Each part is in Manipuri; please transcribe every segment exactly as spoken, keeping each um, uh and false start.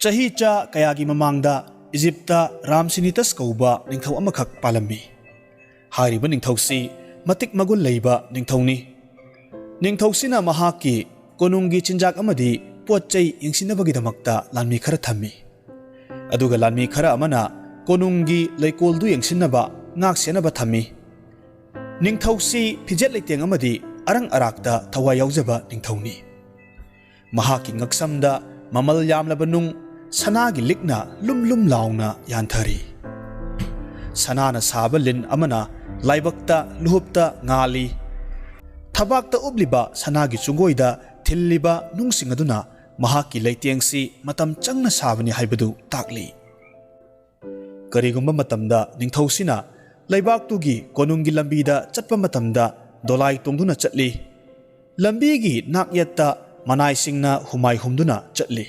ꯆꯍꯤ ꯆꯥ ꯀꯌꯥꯒꯤ ꯃꯃꯥꯡꯗ ꯏꯖꯤꯞꯇ ꯔꯥꯝꯁꯤꯅꯤꯇꯁ ꯀꯧꯕ ꯅꯤꯡꯊꯧ ꯑꯃꯈꯛ ꯄꯥꯜꯂꯝꯃꯤ꯫ ꯍꯥꯏꯔꯤꯕ ꯅꯤꯡꯊꯧꯁꯤ ꯃꯇꯤꯛ ꯃꯒꯨꯟ ꯂꯩꯕ ꯅꯤꯡꯊꯧꯅꯤ꯫ ꯅꯤꯡꯊꯧꯁꯤꯅ ꯃꯍꯥꯛꯀꯤ ꯀꯣꯅꯨꯡꯒꯤ ꯆꯤꯟꯖꯥꯛ ꯑꯃꯗꯤ ꯄꯣꯠ ꯆꯩ ꯌꯦꯡꯁꯤꯟꯅꯕꯒꯤꯗꯃꯛꯇ ꯂꯥꯟꯃꯤ ꯈꯔ ꯊꯝꯃꯤ꯫ ꯑꯗꯨꯒ ꯂꯥꯟꯃꯤ ꯈꯔ ꯑꯃꯅ ꯀꯣꯅꯨꯡꯒꯤ ꯂꯩꯀꯣꯜꯗꯨ ꯌꯦꯡꯁꯤꯟꯅꯕ, ꯉꯥꯛ ꯁꯦꯟꯅꯕ ꯊꯝꯃꯤ꯫ ꯅꯤꯡꯊꯧꯁꯤ ꯐꯤꯖꯦꯠ ꯂꯩꯇꯦꯡ ꯑꯃꯗꯤ ꯑꯔꯪ ꯑꯔꯥꯛꯇ ꯊꯋꯥꯏ ꯌꯥꯎꯖꯕ ꯅꯤꯡꯊꯧꯅꯤ꯫ ꯃꯍꯥꯛꯀꯤ ꯉꯛꯁꯝꯗ ꯃꯃꯜ ꯌꯥꯝꯂꯕ ꯅꯨꯡ, ꯁꯅꯥꯒꯤ ꯂꯤꯛꯅ ꯂꯨꯝ ꯂꯨꯝ ꯂꯥꯎꯅ ꯌꯥꯟꯊꯔꯤ꯫ ꯁꯅꯥꯅ ꯁꯥꯕ ꯂꯤꯟ ꯑꯃꯅ ꯂꯥꯏꯕꯛꯇ ꯂꯨꯍꯨꯞꯇ ꯉꯥꯜꯂꯤ꯫ ꯊꯕꯥꯛꯇ ꯎꯞꯂꯤꯕ ꯁꯅꯥꯒꯤ ꯆꯨꯡꯒꯣꯏꯗ ꯊꯤꯜꯂꯤꯕ ꯅꯨꯡꯁꯤꯡ ꯑꯗꯨꯅ ꯃꯍꯥꯛꯀꯤ ꯂꯩꯇꯦꯡꯁꯤ ꯃꯇꯝ ꯆꯪꯅ ꯁꯥꯕꯅꯤ ꯍꯥꯏꯕꯗꯨ ꯇꯥꯛꯂꯤ꯫ ꯀꯔꯤꯒꯨꯝꯕ ꯃꯇꯝꯗ ꯅꯤꯡꯊꯧꯁꯤꯅ ꯂꯩꯕꯥꯛꯇꯨꯒꯤ ꯀꯣꯅꯨꯡꯒꯤ ꯂꯝꯕꯤꯗ ꯆꯠꯄ ꯃꯇꯝꯗ ꯗꯣꯂꯥꯏ ꯇꯣꯡꯗꯨꯅ ꯆꯠꯂꯤ꯫ ꯂꯝꯕꯤꯒꯤ ꯅꯥꯛꯌꯦꯠꯇ ꯃꯅꯥꯏꯁꯤꯡꯅ ꯍꯨꯃꯥꯏ ꯍꯨꯝꯗꯨꯅ ꯆꯠꯂꯤ꯫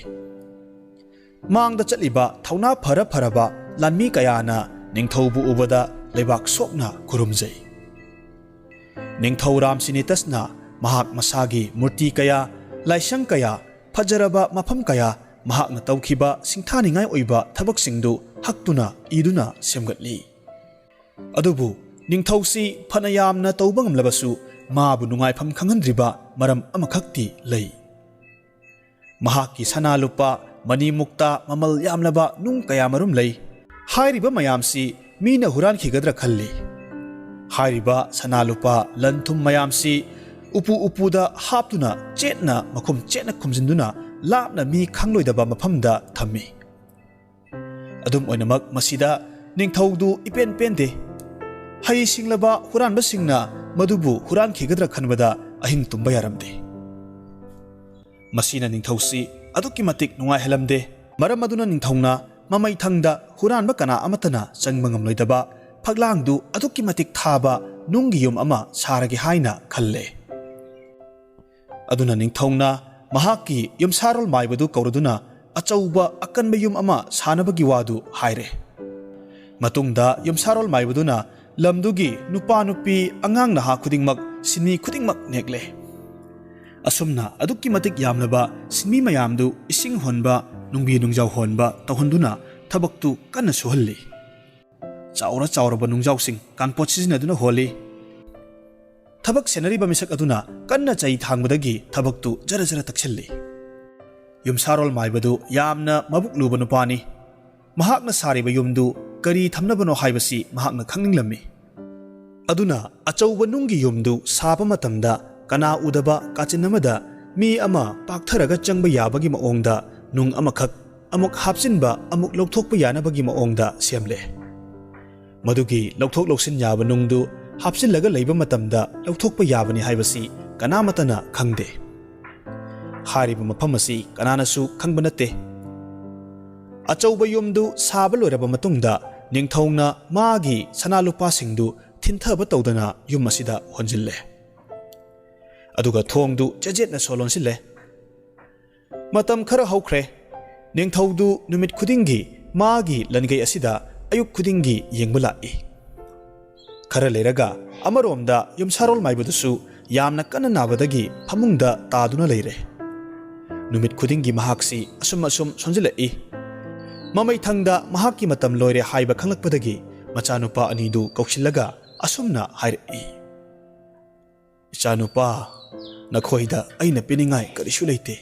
ꯃꯥꯡꯗ ꯆꯠꯂꯤꯕ ꯊꯧꯅꯥ ꯐꯔ ꯐꯔꯕ ꯂꯥꯟꯃꯤ ꯀꯌꯥꯅ ꯅꯤꯡꯊꯧꯕꯨ ꯎꯕꯗ ꯂꯩꯕꯥꯛ ꯁꯣꯛꯅ ꯈꯨꯔꯨꯝꯖꯩ꯫ ꯅꯤꯡꯊꯧ ꯔꯥꯝꯁꯤꯅꯤꯇꯁꯅ ꯃꯍꯥꯛ ꯃꯁꯥꯒꯤ ꯃꯨꯔꯇꯤ ꯀꯌꯥ, ꯂꯥꯏꯁꯪ ꯀꯌꯥ, ꯐꯖꯔꯕ ꯃꯐꯝ ꯀꯌꯥ, ꯃꯍꯥꯛꯅ ꯇꯧꯈꯤꯕ ꯁꯤꯡꯊꯥꯅꯤꯡꯉꯥꯏ ꯑꯣꯏꯕ ꯊꯕꯛꯁꯤꯡꯗꯨ ꯍꯛꯇꯨꯅ ꯏꯗꯨꯅ ꯁꯦꯝꯒꯠꯂꯤ꯫ ꯑꯗꯨꯕꯨ ꯅꯤꯡꯊꯧꯁꯤ ꯐꯅ ꯌꯥꯝꯅ ꯇꯧꯕ ꯉꯝꯂꯕꯁꯨ ꯃꯥꯕꯨ ꯅꯨꯡꯉꯥꯏꯐꯝ ꯈꯪꯍꯟꯗ꯭ꯔꯤꯕ ꯃꯔꯝ ꯑꯃꯈꯛꯇꯤ ꯂꯩ꯫ ꯃꯍꯥꯛꯀꯤ ꯁꯅꯥ ꯂꯨꯄꯥ, ꯃꯅꯤ ꯃꯨꯛꯇꯥ, ꯃꯃꯜ ꯌꯥꯝꯂꯕ ꯅꯨꯡ ꯀꯌꯥ ꯃꯔꯨꯝ ꯂꯩ꯫ ꯍꯥꯏꯔꯤꯕ ꯃꯌꯥꯝꯁꯤ ꯃꯤꯅ ꯍꯨꯔꯥꯟꯈꯤꯒꯗ꯭ꯔꯥ ꯈꯜꯂꯤ꯫ ꯍꯥꯏꯔꯤꯕ ꯁꯅꯥ ꯂꯨꯄꯥ, ꯂꯟ ꯊꯨꯝ ꯃꯌꯥꯝꯁꯤ ꯎꯄꯨ ꯎꯄꯨꯗ ꯍꯥꯞꯇꯨꯅ ꯆꯦꯠꯅ ꯃꯈꯨꯝ ꯆꯦꯠꯅ ꯈꯨꯝꯖꯤꯟꯗꯨꯅ ꯂꯥꯞꯅ ꯃꯤ ꯈꯪꯂꯣꯏꯗꯕ ꯃꯐꯝꯗ ꯊꯝꯃꯤ꯫ ꯑꯗꯨꯝ ꯑꯣꯏꯅꯃꯛ ꯃꯁꯤꯗ ꯅꯤꯡꯊꯧꯗꯨ ꯏꯄꯦꯟ ꯄꯦꯟꯗꯦ꯫ ꯍꯩ ꯁꯤꯡꯂꯕ ꯍꯨꯔꯥꯟꯕꯁꯤꯡꯅ ꯃꯗꯨꯕꯨ ꯍꯨꯔꯥꯟꯈꯤꯒꯗ꯭ꯔꯥ ꯈꯟꯕꯗ ꯑꯍꯤꯡ ꯇꯨꯝꯕ ꯌꯥꯔꯝꯗꯦ꯫ ꯃꯁꯤꯅ ꯅꯤꯡꯊꯧꯁꯤ ꯑꯗꯨꯛꯀꯤ ꯃꯇꯤꯛ ꯅꯨꯡꯉꯥꯏꯍꯜꯂꯝꯗꯦ꯫ ꯃꯔꯝ ꯑꯗꯨꯅ ꯅꯤꯡꯊꯧꯅ ꯃꯃꯩꯊꯪꯗ ꯍꯨꯔꯥꯟꯕ ꯀꯅꯥ ꯑꯃꯠꯇꯅ ꯆꯪꯕ ꯉꯝꯂꯣꯏꯗꯕ ꯐꯛꯂꯥꯡꯗꯨ ꯑꯗꯨꯛꯀꯤ ꯃꯇꯤꯛ ꯊꯥꯕ ꯅꯨꯡꯒꯤ ꯌꯨꯝ ꯑꯃ ꯁꯥꯔꯒꯦ ꯍꯥꯏꯅ ꯈꯜꯂꯦ꯫ ꯑꯗꯨꯅ ꯅꯤꯡꯊꯧꯅ ꯃꯍꯥꯛꯀꯤ ꯌꯨꯝꯁꯥꯔꯣꯜ ꯃꯥꯏꯕꯗꯨ ꯀꯧꯔꯗꯨꯅ ꯑꯆꯧꯕ ꯑꯀꯟꯕ ꯌꯨꯝ ꯑꯃ ꯁꯥꯅꯕꯒꯤ ꯋꯥꯗꯨ ꯍꯥꯏꯔꯦ꯫ ꯃꯇꯨꯡꯗ ꯌꯨꯝꯁꯥꯔꯣꯜ ꯃꯥꯏꯕꯗꯨꯅ ꯂꯝꯗꯨꯒꯤ ꯅꯨꯄꯥ ꯅꯨꯄꯤ ꯑꯉꯥꯡ ꯅꯍꯥ ꯈꯨꯗꯤꯡꯃꯛ, ꯁꯤꯟꯃꯤ ꯈꯨꯗꯤꯡꯃꯛ ꯅꯦꯛꯂꯦ꯫ ꯑꯁꯨꯝꯅ ꯑꯗꯨꯛꯀꯤ ꯃꯇꯤꯛ ꯌꯥꯝꯂꯕ ꯁꯤꯟꯃꯤ ꯃꯌꯥꯝꯗꯨ ꯏꯁꯤꯡ ꯍꯣꯟꯕ, ꯅꯨꯡꯕꯤ ꯅꯨꯡꯖꯥꯎ ꯍꯣꯟꯕ ꯇꯧꯍꯟꯗꯨꯅ ꯊꯕꯛꯇꯨ ꯀꯟꯅ ꯁꯨꯍꯜꯂꯤ꯫ ꯆꯥꯎꯔ ꯆꯥꯎꯔꯕ ꯅꯨꯡꯖꯥꯎꯁꯤꯡ ꯀꯥꯟꯄꯣꯠ ꯁꯤꯖꯤꯟꯅꯗꯨꯅ ꯍꯣꯜꯂꯤ꯫ ꯊꯕꯛ ꯁꯦꯟꯅꯔꯤꯕ ꯃꯤꯁꯛ ꯑꯗꯨꯅ ꯀꯟꯅ ꯆꯩ ꯊꯥꯡꯕꯗꯒꯤ ꯊꯕꯛꯇꯨ ꯖꯔ ꯖꯔ ꯇꯛꯁꯤꯜꯂꯤ꯫ ꯌꯨꯝꯁꯥꯔꯣꯜ ꯃꯥꯏꯕꯗꯨ ꯌꯥꯝꯅ ꯃꯕꯨꯛ ꯂꯨꯕ ꯅꯨꯄꯥꯅꯤ꯫ ꯃꯍꯥꯛꯅ ꯁꯥꯔꯤꯕ ꯌꯨꯝꯗꯨ ꯀꯔꯤ ꯊꯝꯅꯕꯅꯣ ꯍꯥꯏꯕꯁꯤ ꯃꯍꯥꯛꯅ ꯈꯪꯅꯤꯡꯂꯝꯃꯤ꯫ ꯑꯗꯨꯅ ꯑꯆꯧꯕ ꯅꯨꯡꯒꯤ ꯌꯨꯝꯗꯨ ꯁꯥꯕ ꯃꯇꯝꯗ ꯀꯅꯥ ꯎꯗꯕ ꯀꯥꯆꯤꯟ ꯑꯃꯗ ꯃꯤ ꯑꯃ ꯄꯥꯛꯊꯔꯒ ꯆꯪꯕ ꯌꯥꯕꯒꯤ ꯃꯑꯣꯡꯗ ꯅꯨꯡ ꯑꯃꯈꯛ ꯑꯃꯨꯛ ꯍꯥꯞꯆꯤꯟꯕ ꯑꯃꯨꯛ ꯂꯧꯊꯣꯛꯄ ꯌꯥꯅꯕꯒꯤ ꯃꯑꯣꯡꯗ ꯁꯦꯝꯂꯦ꯫ ꯃꯗꯨꯒꯤ ꯂꯧꯊꯣꯛ ꯂꯧꯁꯤꯟ ꯌꯥꯕ ꯅꯨꯡꯗꯨ ꯍꯥꯞꯆꯤꯜꯂꯒ ꯂꯩꯕ ꯃꯇꯝꯗ ꯂꯧꯊꯣꯛꯄ ꯌꯥꯕꯅꯤ ꯍꯥꯏꯕꯁꯤ ꯀꯅꯥꯃꯠꯇꯅ ꯈꯪꯗꯦ꯫ ꯍꯥꯏꯔꯤꯕ ꯃꯐꯝ ꯑꯁꯤ ꯀꯅꯥꯅꯁꯨ ꯈꯪꯕ ꯅꯠꯇꯦ꯫ ꯑꯆꯧꯕ ꯌꯨꯝꯗꯨ ꯁꯥꯕ ꯂꯣꯏꯔꯕ ꯃꯇꯨꯡꯗ ꯅꯤꯡꯊꯧꯅ ꯃꯥꯒꯤ ꯁꯅꯥ ꯂꯨꯄꯥꯁꯤꯡꯗꯨ ꯊꯤꯟꯊꯕ ꯇꯧꯗꯅ ꯌꯨꯝ ꯑꯁꯤꯗ ꯍꯣꯟꯖꯤꯜꯂꯦ꯫ ꯑꯗꯨꯒ ꯊꯣꯡꯗꯨ ꯆꯦꯖꯦꯠꯅ ꯁꯣ ꯂꯣꯟꯁꯤꯜꯂꯦ꯫ ꯃꯇꯝ ꯈꯔ ꯍꯧꯈ꯭ꯔꯦ꯫ ꯅꯤꯡꯊꯧꯗꯨ ꯅꯨꯃꯤꯠ ꯈꯨꯗꯤꯡꯒꯤ ꯃꯥꯒꯤ ꯂꯟꯒꯩ ꯑꯁꯤꯗ ꯑꯌꯨꯛ ꯈꯨꯗꯤꯡꯒꯤ ꯌꯦꯡꯕ ꯂꯥꯛꯏ꯫ ꯈꯔ ꯂꯩꯔꯒ ꯑꯃꯔꯣꯝꯗ ꯌꯨꯝꯁꯥꯔꯣꯜ ꯃꯥꯏꯕꯗꯨꯁꯨ ꯌꯥꯝꯅ ꯀꯟꯅ ꯅꯥꯕꯗꯒꯤ ꯐꯃꯨꯡꯗ ꯇꯥꯗꯨꯅ ꯂꯩꯔꯦ꯫ ꯅꯨꯃꯤꯠ ꯈꯨꯗꯤꯡꯒꯤ ꯃꯍꯥꯛꯁꯤ ꯑꯁꯨꯝ ꯑꯁꯨꯝ ꯁꯣꯟꯖꯤꯜꯂꯛꯏ꯫ ꯃꯃꯩꯊꯪꯗ ꯃꯍꯥꯛꯀꯤ ꯃꯇꯝ ꯂꯣꯏꯔꯦ ꯍꯥꯏꯕ ꯈꯪꯂꯛꯄꯗꯒꯤ ꯃꯆꯥꯅꯨꯄꯥ ꯑꯅꯤꯗꯨ ꯀꯧꯁꯤꯜꯂꯒ ꯑꯁꯨꯝꯅ ꯍꯥꯏꯔꯛꯏ, "ꯏꯆꯥꯅꯨꯄꯥ, ꯅꯈꯣꯏꯗ ꯑꯩꯅ ꯄꯤꯅꯤꯡꯉꯥꯏ ꯀꯔꯤꯁꯨ ꯂꯩꯇꯦ꯫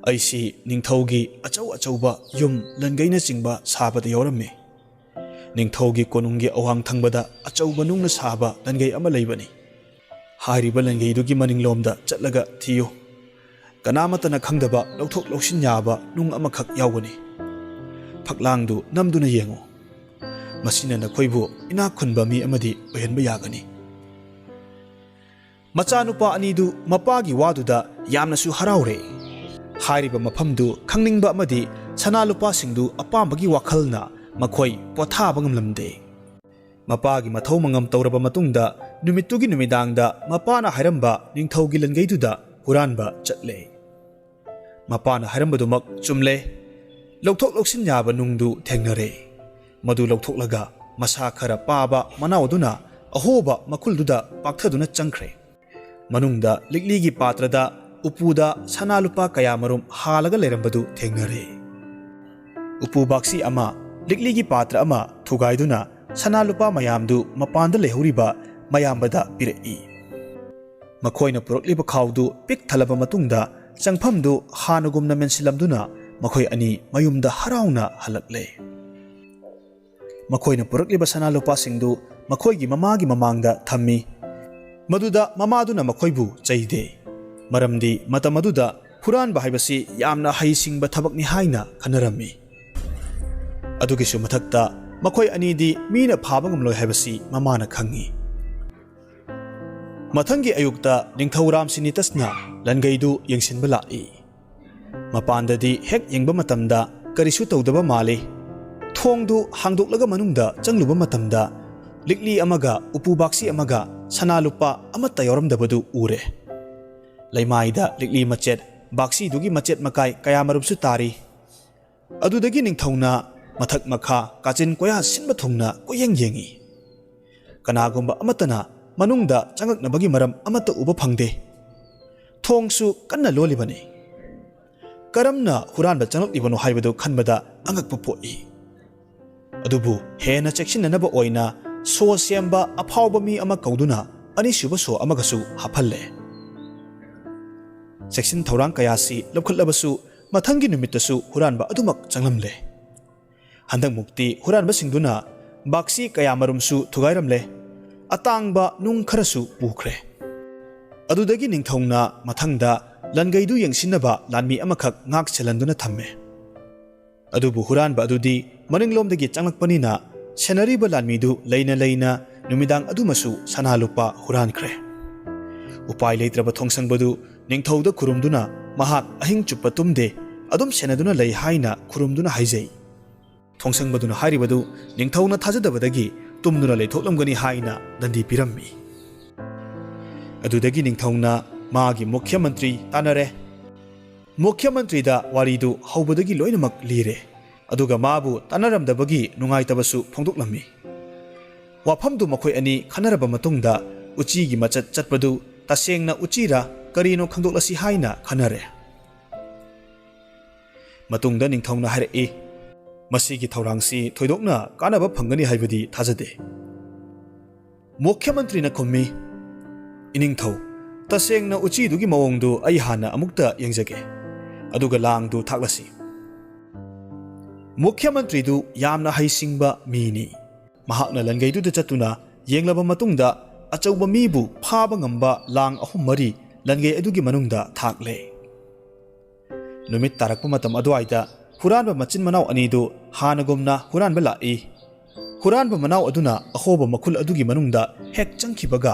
ꯑꯩꯁꯤ ꯅꯤꯡꯊꯧꯒꯤ ꯑꯆꯧ ꯑꯆꯧꯕ ꯌꯨꯝ, ꯂꯟꯒꯩꯅꯆꯤꯡꯕ ꯁꯥꯕꯗ ꯌꯥꯎꯔꯝꯃꯤ꯫ ꯅꯤꯡꯊꯧꯒꯤ ꯀꯣꯅꯨꯡꯒꯤ ꯑꯋꯥꯡ ꯊꯪꯕꯗ ꯑꯆꯧꯕ ꯅꯨꯡꯅ ꯁꯥꯕ ꯂꯟꯒꯩ ꯑꯃ ꯂꯩꯕꯅꯤ꯫ ꯍꯥꯏꯔꯤꯕ ꯂꯟꯒꯩꯗꯨꯒꯤ ꯃꯅꯤꯡꯂꯣꯝꯗ ꯆꯠꯂꯒ ꯊꯤꯌꯨ꯫ ꯀꯅꯥꯃꯠꯇꯅ ꯈꯪꯗꯕ ꯂꯧꯊꯣꯛ ꯂꯧꯁꯤꯟ ꯌꯥꯕ ꯅꯨꯡ ꯑꯃꯈꯛ ꯌꯥꯎꯒꯅꯤ꯫ ꯐꯛꯂꯥꯡꯗꯨ ꯅꯝꯗꯨꯅ ꯌꯦꯡꯉꯨ꯫ ꯃꯁꯤꯅ ꯅꯈꯣꯏꯕꯨ ꯏꯅꯥꯛ ꯈꯨꯟꯕ ꯃꯤ ꯑꯃꯗꯤ ꯑꯣꯏꯍꯟꯕ ꯌꯥꯒꯅꯤ꯫" ꯃꯆꯥꯅꯨꯄꯥ ꯑꯅꯤꯗꯨ ꯃꯄꯥꯒꯤ ꯋꯥꯗꯨꯗ ꯌꯥꯝꯅꯁꯨ ꯍꯔꯥꯎꯔꯦ꯫ ꯍꯥꯏꯔꯤꯕ ꯃꯐꯝꯗꯨ ꯈꯪꯅꯤꯡꯕ ꯑꯃꯗꯤ ꯁꯅꯥ ꯂꯨꯄꯥꯁꯤꯡꯗꯨ ꯑꯄꯥꯝꯕꯒꯤ ꯋꯥꯈꯜꯅ ꯃꯈꯣꯏ ꯄꯣꯊꯥꯕ ꯉꯝꯂꯝꯗꯦ꯫ ꯃꯄꯥꯒꯤ ꯃꯊꯧ ꯃꯉꯝ ꯇꯧꯔꯕ ꯃꯇꯨꯡꯗ ꯅꯨꯃꯤꯠꯇꯨꯒꯤ ꯅꯨꯃꯤꯗꯥꯡꯗ ꯃꯄꯥꯅ ꯍꯥꯏꯔꯝꯕ ꯅꯤꯡꯊꯧꯒꯤ ꯂꯟꯒꯩꯗꯨꯗ ꯍꯨꯔꯥꯟꯕ ꯆꯠꯂꯦ꯫ ꯃꯄꯥꯅ ꯍꯥꯏꯔꯝꯕꯗꯨꯃꯛ ꯆꯨꯝꯂꯦ꯫ ꯂꯧꯊꯣꯛ ꯂꯧꯁꯤꯟ ꯌꯥꯕ ꯅꯨꯡꯗꯨ ꯊꯦꯡꯅꯔꯦ꯫ ꯃꯗꯨ ꯂꯧꯊꯣꯛꯂꯒ ꯃꯁꯥ ꯈꯔ ꯄꯥꯕ ꯃꯅꯥꯎ ꯑꯗꯨꯅ ꯑꯍꯣꯕ ꯃꯈꯨꯜꯗꯨꯗ ꯄꯥꯛꯊꯗꯨꯅ ꯆꯪꯈ꯭ꯔꯦ꯫ ꯃꯅꯨꯡꯗ ꯂꯤꯛꯂꯤꯒꯤ ꯄꯥꯇ꯭ꯔꯗ ꯎꯄꯨꯗ ꯁꯅꯥ ꯂꯨꯄꯥ ꯀꯌꯥꯃꯔꯨꯝ ꯍꯥꯜꯂꯒ ꯂꯩꯔꯝꯕꯗꯨ ꯊꯦꯡꯅꯔꯦ꯫ ꯎꯄꯨ ꯕꯥꯛꯁꯤ ꯑꯃ, ꯂꯤꯛꯂꯤꯒꯤ ꯄꯥꯇ꯭ꯔ ꯑꯃ ꯊꯨꯒꯥꯏꯗꯨꯅ ꯁꯅꯥ ꯂꯨꯄꯥ ꯃꯌꯥꯝꯗꯨ ꯃꯄꯥꯟꯗ ꯂꯩꯍꯧꯔꯤꯕ ꯃꯌꯥꯝꯕꯗ ꯄꯤꯔꯛꯏ꯫ ꯃꯈꯣꯏꯅ ꯄꯨꯔꯛꯂꯤꯕ ꯈꯥꯎꯗꯨ ꯄꯤꯛ ꯊꯜꯂꯕ ꯃꯇꯨꯡꯗ ꯆꯪꯐꯝꯗꯨ ꯍꯥꯟꯅꯒꯨꯝꯅ ꯃꯦꯟꯁꯤꯜꯂꯝꯗꯨꯅ ꯃꯈꯣꯏ ꯑꯅꯤ ꯃꯌꯨꯝꯗ ꯍꯔꯥꯎꯅ ꯍꯜꯂꯛꯂꯦ꯫ ꯃꯈꯣꯏꯅ ꯄꯨꯔꯛꯂꯤꯕ ꯁꯅꯥ ꯂꯨꯄꯥꯁꯤꯡꯗꯨ ꯃꯈꯣꯏꯒꯤ ꯃꯃꯥꯒꯤ ꯃꯃꯥꯡꯗ ꯊꯝꯃꯤ꯫ ꯃꯗꯨꯗ ꯃꯃꯥꯗꯨꯅ ꯃꯈꯣꯏꯕꯨ ꯆꯩꯗꯦ, ꯃꯔꯝꯗꯤ ꯃꯇꯝ ꯑꯗꯨꯗ ꯍꯨꯔꯥꯟꯕ ꯍꯥꯏꯕꯁꯤ ꯌꯥꯝꯅ ꯍꯩꯁꯤꯡꯕ ꯊꯕꯛꯅꯤ ꯍꯥꯏꯅ ꯈꯟꯅꯔꯝꯃꯤ꯫ ꯑꯗꯨꯒꯤꯁꯨ ꯃꯊꯛꯇ, ꯃꯈꯣꯏ ꯑꯅꯤꯗꯤ ꯃꯤꯅ ꯐꯥꯕ ꯉꯝꯂꯣꯏ ꯍꯥꯏꯕꯁꯤ ꯃꯃꯥꯅ ꯈꯪꯏ꯫ ꯃꯊꯪꯒꯤ ꯑꯌꯨꯛꯇ ꯅꯤꯡꯊꯧ ꯔꯥꯝꯁꯤꯅꯤꯇꯁꯅ ꯂꯟꯒꯩꯗꯨ ꯌꯦꯡꯁꯤꯟꯕ ꯂꯥꯛꯏ꯫ ꯃꯄꯥꯟꯗꯗꯤ ꯍꯦꯛ ꯌꯦꯡꯕ ꯃꯇꯝꯗ ꯀꯔꯤꯁꯨ ꯇꯧꯗꯕ ꯃꯥꯜꯂꯤ꯫ ꯊꯣꯡꯗꯨ ꯍꯥꯡꯗꯣꯛꯂꯒ ꯃꯅꯨꯡꯗ ꯆꯪꯂꯨꯕ ꯃꯇꯝꯗ, ꯂꯤꯛꯂꯤ ꯑꯃꯒ ꯎꯄꯨ ꯕꯥꯛꯁꯤ ꯑꯃꯒ ꯁꯅꯥ ꯂꯨꯄꯥ ꯑꯃꯠꯇ ꯌꯥꯎꯔꯝꯗꯕꯗꯨ ꯎꯔꯦ꯫ ꯂꯩꯃꯥꯏꯗ ꯂꯤꯛꯂꯤ ꯃꯆꯦꯠ, ꯕꯥꯛꯁꯤꯗꯨꯒꯤ ꯃꯆꯦꯠ ꯃꯀꯥꯏ ꯀꯌꯥꯃꯔꯨꯝꯁꯨ ꯇꯥꯔꯤ꯫ ꯑꯗꯨꯗꯒꯤ ꯅꯤꯡꯊꯧꯅ ꯃꯊꯛ ꯃꯈꯥ, ꯀꯥꯆꯤꯟ ꯀꯣꯌꯥ ꯁꯤꯟꯕ ꯊꯨꯡꯅ ꯀꯣꯏꯌꯦꯡ ꯌꯦꯡꯏ꯫ ꯀꯅꯥꯒꯨꯝꯕ ꯑꯃꯠꯇꯅ ꯃꯅꯨꯡꯗ ꯆꯪꯂꯛꯅꯕꯒꯤ ꯃꯔꯝ ꯑꯃꯠꯇ ꯎꯕ ꯐꯪꯗꯦ꯫ ꯊꯣꯡꯁꯨ ꯀꯟꯅ ꯂꯣꯜꯂꯤꯕꯅꯤ꯫ ꯀꯔꯝꯅ ꯍꯨꯔꯥꯟꯕ ꯆꯪꯂꯛꯂꯤꯕꯅꯣ ꯍꯥꯏꯕꯗꯨ ꯈꯟꯕꯗ ꯑꯉꯛꯄ ꯄꯣꯛꯏ꯫ ꯑꯗꯨꯕꯨ ꯍꯦꯟꯅ ꯆꯦꯛꯁꯤꯟꯅꯅꯕ ꯑꯣꯏꯅ ꯁꯣ ꯁꯦꯝꯕ ꯑꯐꯥꯎꯕ ꯃꯤ ꯑꯃ ꯀꯧꯗꯨꯅ ꯑꯅꯤꯁꯨꯕ ꯁꯣ ꯑꯃꯒꯁꯨ ꯍꯥꯞꯍꯜꯂꯦ꯫ ꯆꯦꯛꯁꯤꯟ ꯊꯧꯔꯥꯡ ꯀꯌꯥꯁꯤ ꯂꯧꯈꯠꯂꯕꯁꯨ, ꯃꯊꯪꯒꯤ ꯅꯨꯃꯤꯠꯇꯁꯨ ꯍꯨꯔꯥꯟꯕ ꯑꯗꯨꯃꯛ ꯆꯪꯂꯝꯂꯦ꯫ ꯍꯟꯗꯛꯃꯨꯛꯇꯤ ꯍꯨꯔꯥꯟꯕꯁꯤꯡꯗꯨꯅ ꯕꯥꯛꯁꯤ ꯀꯌꯥꯃꯔꯨꯝꯁꯨ ꯊꯨꯒꯥꯏꯔꯝꯂꯦ꯫ ꯑꯇꯥꯡꯕ ꯅꯨꯡ ꯈꯔꯁꯨ ꯄꯨꯈ꯭ꯔꯦ꯫ ꯑꯗꯨꯗꯒꯤ ꯅꯤꯡꯊꯧꯅ ꯃꯊꯪꯗ ꯂꯟꯒꯩꯗꯨ ꯌꯦꯡꯁꯤꯟꯅꯕ ꯂꯥꯟꯃꯤ ꯑꯃꯈꯛ ꯉꯥꯛ ꯁꯦꯜꯍꯟꯗꯨꯅ ꯊꯝꯃꯦ꯫ ꯑꯗꯨꯕꯨ ꯍꯨꯔꯥꯟꯕ ꯑꯗꯨꯗꯤ ꯃꯅꯤꯡꯂꯣꯝꯗꯒꯤ ꯆꯪꯂꯛꯄꯅꯤꯅ, ꯁꯦꯟꯅꯔꯤꯕ ꯂꯥꯟꯃꯤꯗꯨ ꯂꯩꯅ ꯂꯩꯅ ꯅꯨꯃꯤꯗꯥꯡ ꯑꯗꯨꯃꯁꯨ ꯁꯅꯥ ꯂꯨꯄꯥ ꯍꯨꯔꯥꯟꯈ꯭ꯔꯦ꯫ ꯎꯄꯥꯏ ꯂꯩꯇ꯭ꯔꯕ ꯊꯣꯡꯁꯪꯕꯗꯨ ꯅꯤꯡꯊꯧꯗ ꯈꯨꯔꯨꯝꯗꯨꯅ, ꯃꯍꯥꯛ ꯑꯍꯤꯡ ꯆꯨꯞꯄ ꯇꯨꯝꯗꯦ, ꯑꯗꯨꯝ ꯁꯦꯟꯅꯗꯨꯅ ꯂꯩ ꯍꯥꯏꯅ ꯈꯨꯔꯨꯝꯗꯨꯅ ꯍꯥꯏꯖꯩ꯫ ꯊꯣꯡꯁꯪꯕꯗꯨꯅ ꯍꯥꯏꯔꯤꯕꯗꯨ ꯅꯤꯡꯊꯧꯅ ꯊꯥꯖꯗꯕꯗꯒꯤ ꯇꯨꯝꯗꯨꯅ ꯂꯩꯊꯣꯛꯂꯝꯒꯅꯤ ꯍꯥꯏꯅ ꯗꯟꯗꯤ ꯄꯤꯔꯝꯃꯤ꯫ ꯑꯗꯨꯗꯒꯤ ꯅꯤꯡꯊꯧꯅ ꯃꯥꯒꯤ ꯃꯨꯈ꯭ꯌ ꯃꯟꯇ꯭ꯔꯤ ꯇꯥꯟꯅꯔꯦ꯫ ꯃꯨꯈ꯭ꯌ ꯃꯟꯇ꯭ꯔꯤꯗ ꯋꯥꯔꯤꯗꯨ ꯍꯧꯕꯗꯒꯤ ꯂꯣꯏꯅꯃꯛ ꯂꯤꯔꯦ, ꯑꯗꯨꯒ ꯃꯥꯕꯨ ꯇꯥꯟꯅꯔꯝꯗꯕꯒꯤ ꯅꯨꯡꯉꯥꯏꯇꯕꯁꯨ ꯐꯣꯡꯗꯣꯛꯂꯝꯃꯤ꯫ ꯋꯥꯐꯝꯗꯨ ꯃꯈꯣꯏ ꯑꯅꯤ ꯈꯟꯅꯔꯕ ꯃꯇꯨꯡꯗ, ꯎꯆꯤꯒꯤ ꯃꯆꯠ ꯆꯠꯄꯗꯨ ꯇꯁꯦꯡꯅ ꯎꯆꯤꯔ ꯀꯔꯤꯅꯣ ꯈꯪꯗꯣꯛꯂꯁꯤ ꯍꯥꯏꯅ ꯈꯟꯅꯔꯦ꯫ ꯃꯇꯨꯡꯗ ꯅꯤꯡꯊꯧꯅ ꯍꯥꯏꯔꯛꯏ, ꯃꯁꯤꯒꯤ ꯊꯧꯔꯥꯡꯁꯤ ꯊꯣꯏꯗꯣꯛꯅ ꯀꯥꯟꯅꯕ ꯐꯪꯒꯅꯤ ꯍꯥꯏꯕꯗꯤ ꯊꯥꯖꯗꯦ꯫ ꯃꯨꯈ꯭ꯌ ꯃꯟꯇ꯭ꯔꯤꯅ ꯈꯨꯝꯃꯤ, "ꯏꯅꯤꯡꯊꯧ, ꯇꯁꯦꯡꯅ ꯎꯆꯤꯗꯨꯒꯤ ꯃꯑꯣꯡꯗꯨ ꯑꯩ ꯍꯥꯟꯅ ꯑꯃꯨꯛꯇ ꯌꯦꯡꯖꯒꯦ, ꯑꯗꯨꯒ ꯂꯥꯡꯗꯨ ꯊꯥꯛꯂꯁꯤ꯫" ꯃꯨꯈ꯭ꯌ ꯃꯟꯇ꯭ꯔꯤꯗꯨ ꯌꯥꯝꯅ ꯍꯩꯁꯤꯡꯕ ꯃꯤꯅꯤ꯫ ꯃꯍꯥꯛꯅ ꯂꯟꯒꯩꯗꯨꯗ ꯆꯠꯇꯨꯅ ꯌꯦꯡꯂꯕ ꯃꯇꯨꯡꯗ, ꯑꯆꯧꯕ ꯃꯤꯕꯨ ꯐꯥꯕ ꯉꯝꯕ ꯂꯥꯡ ꯑꯍꯨꯝ ꯃꯔꯤ ꯂꯟꯒꯩ ꯑꯗꯨꯒꯤ ꯃꯅꯨꯡꯗ ꯊꯥꯛꯂꯦ꯫ ꯅꯨꯃꯤꯠ ꯇꯥꯔꯛꯄ ꯃꯇꯝ ꯑꯗꯨꯋꯥꯏꯗ ꯍꯨꯔꯥꯟꯕ ꯃꯆꯤꯟ ꯃꯅꯥꯎ ꯑꯅꯤꯗꯨ ꯍꯥꯟꯅꯒꯨꯝꯅ ꯍꯨꯔꯥꯟꯕ ꯂꯥꯛꯏ꯫ ꯍꯨꯔꯥꯟꯕ ꯃꯅꯥꯎ ꯑꯗꯨꯅ ꯑꯍꯣꯕ ꯃꯈꯨꯜ ꯑꯗꯨꯒꯤ ꯃꯅꯨꯡꯗ ꯍꯦꯛ ꯆꯪꯈꯤꯕꯒ,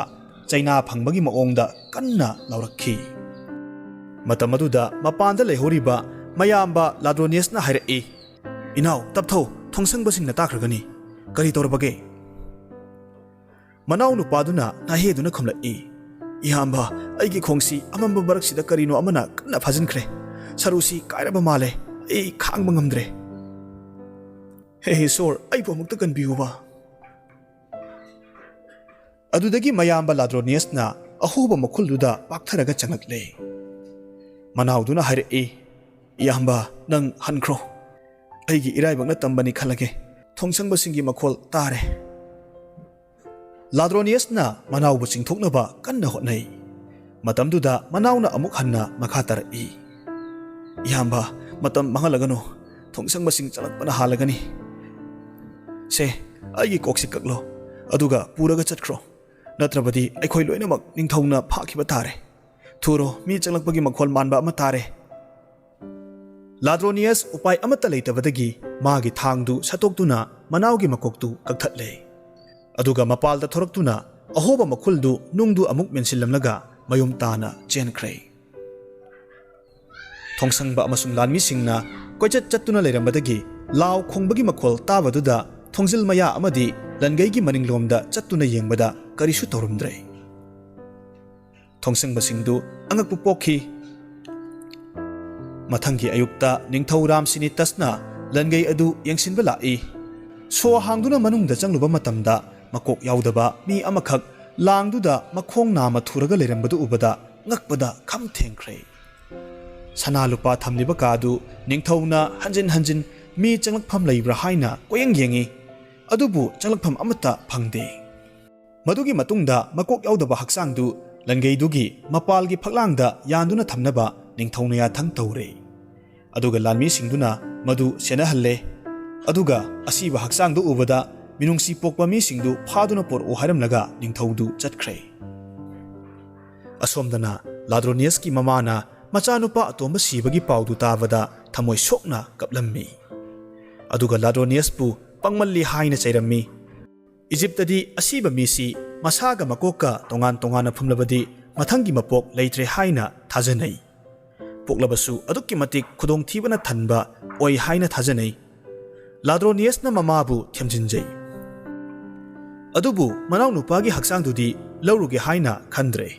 ꯆꯩꯅꯥ ꯐꯪꯕꯒꯤ ꯃꯑꯣꯡꯗ ꯀꯟꯅ ꯂꯥꯎꯔꯛꯈꯤ꯫ ꯃꯇꯝ ꯑꯗꯨꯗ ꯃꯄꯥꯟꯗ ꯂꯩꯍꯧꯔꯤꯕ ꯃꯌꯥꯝꯕ ꯂꯥꯗ꯭ꯔꯣꯅꯤꯌꯁꯅ ꯍꯥꯏꯔꯛꯏ, "ꯏꯅꯥꯎ, ꯇꯞꯊꯧ, ꯊꯣꯡꯁꯪꯕꯁꯤꯡꯅ ꯇꯥꯈ꯭ꯔꯒꯅꯤ꯫ ꯀꯔꯤ ꯇꯧꯔꯕꯒꯦ?" ꯃꯅꯥꯎ ꯅꯨꯄꯥꯗꯨꯅ ꯅꯥꯍꯦꯗꯨꯅ ꯈꯨꯝꯂꯛꯏ, "ꯏꯌꯥꯝꯕ, ꯑꯩꯒꯤ ꯈꯣꯡꯁꯤ ꯑꯃꯝꯕ ꯃꯔꯛꯁꯤꯗ ꯀꯔꯤꯅꯣ ꯑꯃꯅ ꯀꯟꯅ ꯐꯥꯖꯤꯟꯈ꯭ꯔꯦ꯫ ꯁꯔꯨꯁꯤ ꯀꯥꯏꯔꯕ ꯃꯥꯜꯂꯦ꯫ ꯑꯩ ꯈꯥꯡꯕ ꯉꯝꯗ꯭ꯔꯦ꯫" "ꯍꯦ, ꯍꯦ, ꯁꯣꯔ, ꯑꯩꯕꯨ ꯑꯃꯨꯛꯇ ꯀꯟꯕꯤꯌꯨꯕ꯫" ꯑꯗꯨꯗꯒꯤ ꯃꯌꯥꯝꯕ ꯂꯥꯗ꯭ꯔꯣꯅꯤꯌꯁꯅ ꯑꯍꯣꯕ ꯃꯈꯨꯜꯗꯨꯗ ꯄꯥꯛꯊꯔꯒ ꯆꯪꯂꯛꯂꯦ꯫ ꯃꯅꯥꯎꯗꯨꯅ ꯍꯥꯏꯔꯛꯏ, "ꯏꯌꯥꯝꯕ, ꯅꯪ ꯍꯟꯈ꯭ꯔꯣ꯫ ꯑꯩꯒꯤ ꯏꯔꯥꯏꯕꯛꯅ ꯇꯝꯕꯅꯤ ꯈꯜꯂꯒꯦ꯫ ꯊꯣꯡꯁꯪꯕꯁꯤꯡꯒꯤ ꯃꯈꯣꯜ ꯇꯥꯔꯦ꯫" ꯂꯥꯗ꯭ꯔꯣꯅꯤꯌꯁꯅ ꯃꯅꯥꯎꯕꯨ ꯆꯤꯡꯊꯣꯛꯅꯕ ꯀꯟꯅ ꯍꯣꯠꯅꯩ꯫ ꯃꯇꯝꯗꯨꯗ ꯃꯅꯥꯎꯅ ꯑꯃꯨꯛ ꯍꯟꯅ ꯃꯈꯥ ꯇꯥꯔꯛꯏ, "ꯏꯌꯥꯝꯕ, ꯃꯇꯝ ꯃꯥꯡꯍꯜꯂꯒꯅꯨ꯫ ꯊꯣꯡꯁꯪꯕꯁꯤꯡ ꯆꯪꯂꯛꯄꯅ ꯍꯥꯜꯂꯒꯅꯤ꯫ ꯁꯦ, ꯑꯩꯒꯤ ꯀꯣꯛꯁꯤ ꯀꯛꯂꯣ, ꯑꯗꯨꯒ ꯄꯨꯔꯒ ꯆꯠꯈ꯭ꯔꯣ꯫ ꯅꯠꯇ꯭ꯔꯕꯗꯤ ꯑꯩꯈꯣꯏ ꯂꯣꯏꯅꯃꯛ ꯅꯤꯡꯊꯧꯅ ꯐꯥꯈꯤꯕ ꯇꯥꯔꯦ꯫ ꯊꯨꯔꯣ, ꯃꯤ ꯆꯪꯂꯛꯄꯒꯤ ꯃꯈꯣꯜ ꯃꯥꯟꯕ ꯑꯃ ꯇꯥꯔꯦ꯫" ꯂꯥꯗ꯭ꯔꯣꯅꯤꯌꯁ ꯎꯄꯥꯏ ꯑꯃꯠꯇ ꯂꯩꯇꯕꯗꯒꯤ ꯃꯥꯒꯤ ꯊꯥꯡꯗꯨ ꯁꯠꯇꯣꯛꯇꯨꯅ ꯃꯅꯥꯎꯒꯤ ꯃꯀꯣꯛꯇꯨ ꯀꯛꯊꯠꯂꯦ꯫ ꯑꯗꯨꯒ ꯃꯄꯥꯜꯗ ꯊꯣꯔꯛꯇꯨꯅ ꯑꯍꯣꯕ ꯃꯈꯨꯜꯗꯨ ꯅꯨꯡꯗꯨ ꯑꯃꯨꯛ ꯃꯦꯟꯁꯤꯜꯂꯝꯂꯒ ꯃꯌꯨꯝ ꯇꯥꯅ ꯆꯦꯟꯈ꯭ꯔꯦ꯫ ꯊꯣꯡꯁꯪꯕ ꯑꯃꯁꯨꯡ ꯂꯥꯟꯃꯤꯁꯤꯡꯅ ꯀꯣꯏꯆꯠ ꯆꯠꯇꯨꯅ ꯂꯩꯔꯝꯕꯗꯒꯤ ꯂꯥꯎ ꯈꯣꯡꯕꯒꯤ ꯃꯈꯣꯜ ꯇꯥꯕꯗꯨꯗ ꯊꯣꯡꯖꯤꯜ ꯃꯌꯥ ꯑꯃꯗꯤ ꯂꯟꯒꯩꯒꯤ ꯃꯅꯤꯡꯂꯣꯝꯗ ꯆꯠꯇꯨꯅ ꯌꯦꯡꯕꯗ ꯀꯔꯤꯁꯨ ꯇꯧꯔꯝꯗ꯭ꯔꯦ꯫ ꯊꯣꯡꯁꯪꯕꯁꯤꯡꯗꯨ ꯑꯉꯛꯄ ꯄꯣꯛꯈꯤ꯫ ꯃꯊꯪꯒꯤ ꯑꯌꯨꯛꯇ ꯅꯤꯡꯊꯧ ꯔꯥꯝꯁꯤꯅꯤꯇꯁꯅ ꯂꯟꯒꯩ ꯑꯗꯨ ꯌꯦꯡꯁꯤꯟꯕ ꯂꯥꯛꯏ꯫ ꯁꯣ ꯍꯥꯡꯗꯨꯅ ꯃꯅꯨꯡꯗ ꯆꯪꯂꯨꯕ ꯃꯇꯝꯗ ꯃꯀꯣꯛ ꯌꯥꯎꯗꯕ ꯃꯤ ꯑꯃꯈꯛ ꯂꯥꯡꯗꯨꯗ ꯃꯈꯣꯡ ꯅꯥꯝꯃ ꯊꯨꯔꯒ ꯂꯩꯔꯝꯕꯗꯨ ꯎꯕꯗ ꯉꯛꯄꯗ ꯈꯝ ꯊꯦꯡꯈ꯭ꯔꯦ꯫ ꯁꯅꯥ ꯂꯨꯄꯥ ꯊꯝꯂꯤꯕ ꯀꯥꯗꯨ ꯅꯤꯡꯊꯧꯅ ꯍꯟꯖꯤꯟ ꯍꯟꯖꯤꯟ ꯃꯤ ꯆꯪꯂꯛꯐꯝ ꯂꯩꯕ꯭ꯔꯥ ꯍꯥꯏꯅ ꯀꯣꯏꯌꯦꯡ ꯌꯦꯡꯉꯤ, ꯑꯗꯨꯕꯨ ꯆꯪꯂꯛꯐꯝ ꯑꯃꯠꯇ ꯐꯪꯗꯦ꯫ ꯃꯗꯨꯒꯤ ꯃꯇꯨꯡꯗ ꯃꯀꯣꯛ ꯌꯥꯎꯗꯕ ꯍꯛꯆꯥꯡꯗꯨ ꯂꯟꯒꯩꯗꯨꯒꯤ ꯃꯄꯥꯜꯒꯤ ꯐꯛꯂꯥꯡꯗ ꯌꯥꯟꯗꯨꯅ ꯊꯝꯅꯕ ꯅꯤꯡꯊꯧꯅ ꯌꯥꯊꯪ ꯇꯧꯔꯦ꯫ ꯑꯗꯨꯒ ꯂꯥꯟꯃꯤꯁꯤꯡꯗꯨꯅ ꯃꯗꯨ ꯁꯦꯟꯅꯍꯜꯂꯦ꯫ ꯑꯗꯨꯒ ꯑꯁꯤꯕ ꯍꯛꯆꯥꯡꯗꯨ ꯎꯕꯗ ꯃꯤꯅꯨꯡꯁꯤ ꯄꯣꯛꯄ ꯃꯤꯁꯤꯡꯗꯨ ꯐꯥꯗꯨꯅ ꯄꯨꯔꯛꯎ ꯍꯥꯏꯔꯝꯂꯒ ꯅꯤꯡꯊꯧꯗꯨ ꯆꯠꯈ꯭ꯔꯦ꯫ ꯑꯁꯣꯝꯗꯅ ꯂꯥꯗ꯭ꯔꯣꯅꯤꯌꯁꯀꯤ ꯃꯃꯥꯅ ꯃꯆꯥꯅꯨꯄꯥ ꯑꯇꯣꯝꯕ ꯁꯤꯕꯒꯤ ꯄꯥꯎꯗꯨ ꯇꯥꯕꯗ ꯊꯃꯣꯏ ꯁꯣꯛꯅ ꯀꯞꯂꯝꯃꯤ꯫ ꯑꯗꯨꯒ ꯂꯥꯗ꯭ꯔꯣꯅꯤꯌꯁꯄꯨ ꯄꯪꯃꯜꯂꯤ ꯍꯥꯏꯅ ꯆꯩꯔꯝꯃꯤ꯫ ꯏꯖꯤꯞꯇꯗꯤ ꯑꯁꯤꯕ ꯃꯤꯁꯤ ꯃꯁꯥꯒ ꯃꯀꯣꯛꯀ ꯇꯣꯉꯥꯟ ꯇꯣꯉꯥꯟꯅ ꯐꯨꯝꯂꯕꯗꯤ ꯃꯊꯪꯒꯤ ꯃꯄꯣꯛ ꯂꯩꯇ꯭ꯔꯦ ꯍꯥꯏꯅ ꯊꯥꯖꯅꯩ꯫ ꯄꯣꯛꯂꯕꯁꯨ ꯑꯗꯨꯛꯀꯤ ꯃꯇꯤꯛ ꯈꯨꯗꯣꯡꯊꯤꯕꯅ ꯊꯟꯕ ꯑꯣꯏ ꯍꯥꯏꯅ ꯊꯥꯖꯅꯩ꯫ ꯂꯥꯗ꯭ꯔꯣꯅꯤꯌꯁꯅ ꯃꯃꯥꯕꯨ ꯊꯦꯝꯖꯤꯟꯖꯩ꯫ ꯑꯗꯨꯕꯨ ꯃꯅꯥꯎꯅꯨꯄꯥꯒꯤ ꯍꯛꯆꯥꯡꯗꯨꯗꯤ ꯂꯧꯔꯨꯒꯦ ꯍꯥꯏꯅ ꯈꯟꯗ꯭ꯔꯦ꯫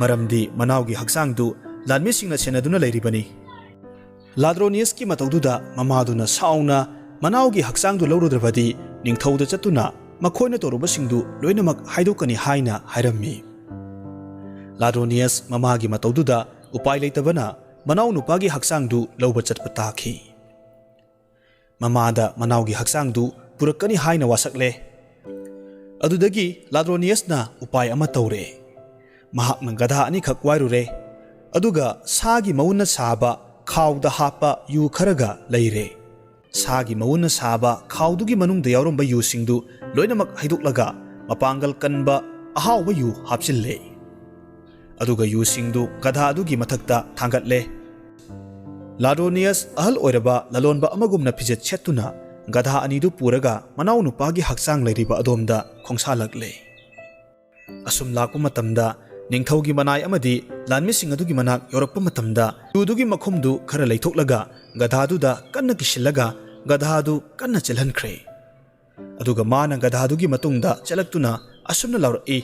ꯃꯔꯝꯗꯤ ꯃꯅꯥꯎꯒꯤ ꯍꯛꯆꯥꯡꯗꯨ ꯂꯥꯟꯃꯤꯁꯤꯡꯅ ꯁꯦꯟꯅꯗꯨꯅ ꯂꯩꯔꯤꯕꯅꯤ꯫ ꯂꯥꯗ꯭ꯔꯣꯅꯤꯌꯁꯀꯤ ꯃꯇꯧꯗꯨꯗ ꯃꯃꯥꯗꯨꯅ ꯁꯥꯎꯅ ꯃꯅꯥꯎꯒꯤ ꯍꯛꯆꯥꯡꯗꯨ ꯂꯧꯔꯨꯗ꯭ꯔꯕꯗꯤ ꯅꯤꯡꯊꯧꯗ ꯆꯠꯇꯨꯅ ꯃꯈꯣꯏꯅ ꯇꯧꯔꯨꯕꯁꯤꯡꯗꯨ ꯂꯣꯏꯅꯃꯛ ꯍꯥꯏꯗꯣꯛꯀꯅꯤ ꯍꯥꯏꯅ ꯍꯥꯏꯔꯝꯃꯤ꯫ ꯂꯥꯗ꯭ꯔꯣꯅꯤꯌꯁ ꯃꯃꯥꯒꯤ ꯃꯇꯧꯗꯨꯗ ꯎꯄꯥꯏ ꯂꯩꯇꯕꯅ ꯃꯅꯥꯎꯅꯨꯄꯥꯒꯤ ꯍꯛꯆꯥꯡꯗꯨ ꯂꯧꯕ ꯆꯠꯄ ꯇꯥꯈꯤ꯫ ꯃꯃꯥꯗ ꯃꯅꯥꯎꯒꯤ ꯍꯛꯆꯥꯡꯗꯨ ꯄꯨꯔꯛꯀꯅꯤ ꯍꯥꯏꯅ ꯋꯥꯁꯛꯂꯦ꯫ ꯑꯗꯨꯗꯒꯤ ꯂꯥꯗ꯭ꯔꯣꯅꯤꯌꯁꯅ ꯎꯄꯥꯏ ꯑꯃ ꯇꯧꯔꯦ꯫ ꯃꯍꯥꯛꯅ ꯒꯙꯥ ꯑꯅꯤꯈꯛ ꯋꯥꯏꯔꯨꯔꯦ, ꯑꯗꯨꯒ ꯁꯥꯒꯤ ꯃꯎꯟꯅ ꯁꯥꯕ ꯈꯥꯎꯗ ꯍꯥꯞꯄ ꯌꯨ ꯈꯔꯒ ꯂꯩꯔꯦ꯫ ꯁꯥꯒꯤ ꯃꯎꯟꯅ ꯁꯥꯕ ꯈꯥꯎꯗꯨꯒꯤ ꯃꯅꯨꯡꯗ ꯌꯥꯎꯔꯝꯕ ꯌꯨꯁꯤꯡꯗꯨ ꯂꯣꯏꯅꯃꯛ ꯍꯩꯗꯣꯛꯂꯒ ꯃꯄꯥꯡꯒꯜ ꯀꯟꯕ ꯑꯍꯥꯎꯕ ꯌꯨ ꯍꯥꯞꯆꯤꯜꯂꯦ꯫ ꯑꯗꯨꯒ ꯌꯨꯁꯤꯡꯗꯨ ꯒꯙꯥ ꯑꯗꯨꯒꯤ ꯃꯊꯛꯇ ꯊꯥꯡꯒꯠꯂꯦ꯫ ꯂꯥꯗ꯭ꯔꯣꯅꯤꯌꯁ ꯑꯍꯜ ꯑꯣꯏꯔꯕ ꯂꯂꯣꯟꯕ ꯑꯃꯒꯨꯝꯅ ꯐꯤꯖꯦꯠ ꯁꯦꯠꯇꯨꯅ ꯒꯙꯥ ꯑꯅꯤꯗꯨ ꯄꯨꯔꯒ ꯃꯅꯥꯎꯅꯨꯄꯥꯒꯤ ꯍꯛꯆꯥꯡ ꯂꯩꯔꯤꯕ ꯑꯗꯣꯝꯗ ꯈꯣꯡꯁꯥꯜꯂꯛꯂꯦ꯫ ꯑꯁꯨꯝ ꯂꯥꯛꯄ ꯃꯇꯝꯗ ꯅꯤꯡꯊꯧꯒꯤ ꯃꯅꯥꯏ ꯑꯃꯗꯤ ꯂꯥꯟꯃꯤꯁꯤꯡ ꯑꯗꯨꯒꯤ ꯃꯅꯥꯛ ꯌꯧꯔꯛꯄ ꯃꯇꯝꯗ ꯌꯨꯗꯨꯒꯤ ꯃꯈꯨꯝꯗꯨ ꯈꯔ ꯂꯩꯊꯣꯛꯂꯒ ꯒꯙꯥꯗꯨꯗ ꯀꯟꯅ ꯀꯤꯁꯤꯜꯂꯒ ꯒꯙꯥꯗꯨ ꯀꯟꯅ ꯆꯦꯜꯍꯟꯈ꯭ꯔꯦ꯫ ꯑꯗꯨꯒ ꯃꯥꯅ ꯒꯙꯥꯗꯨꯒꯤ ꯃꯇꯨꯡꯗ ꯆꯦꯜꯂꯛꯇꯨꯅ ꯑꯁꯨꯝꯅ ꯂꯥꯎꯔꯛꯏ,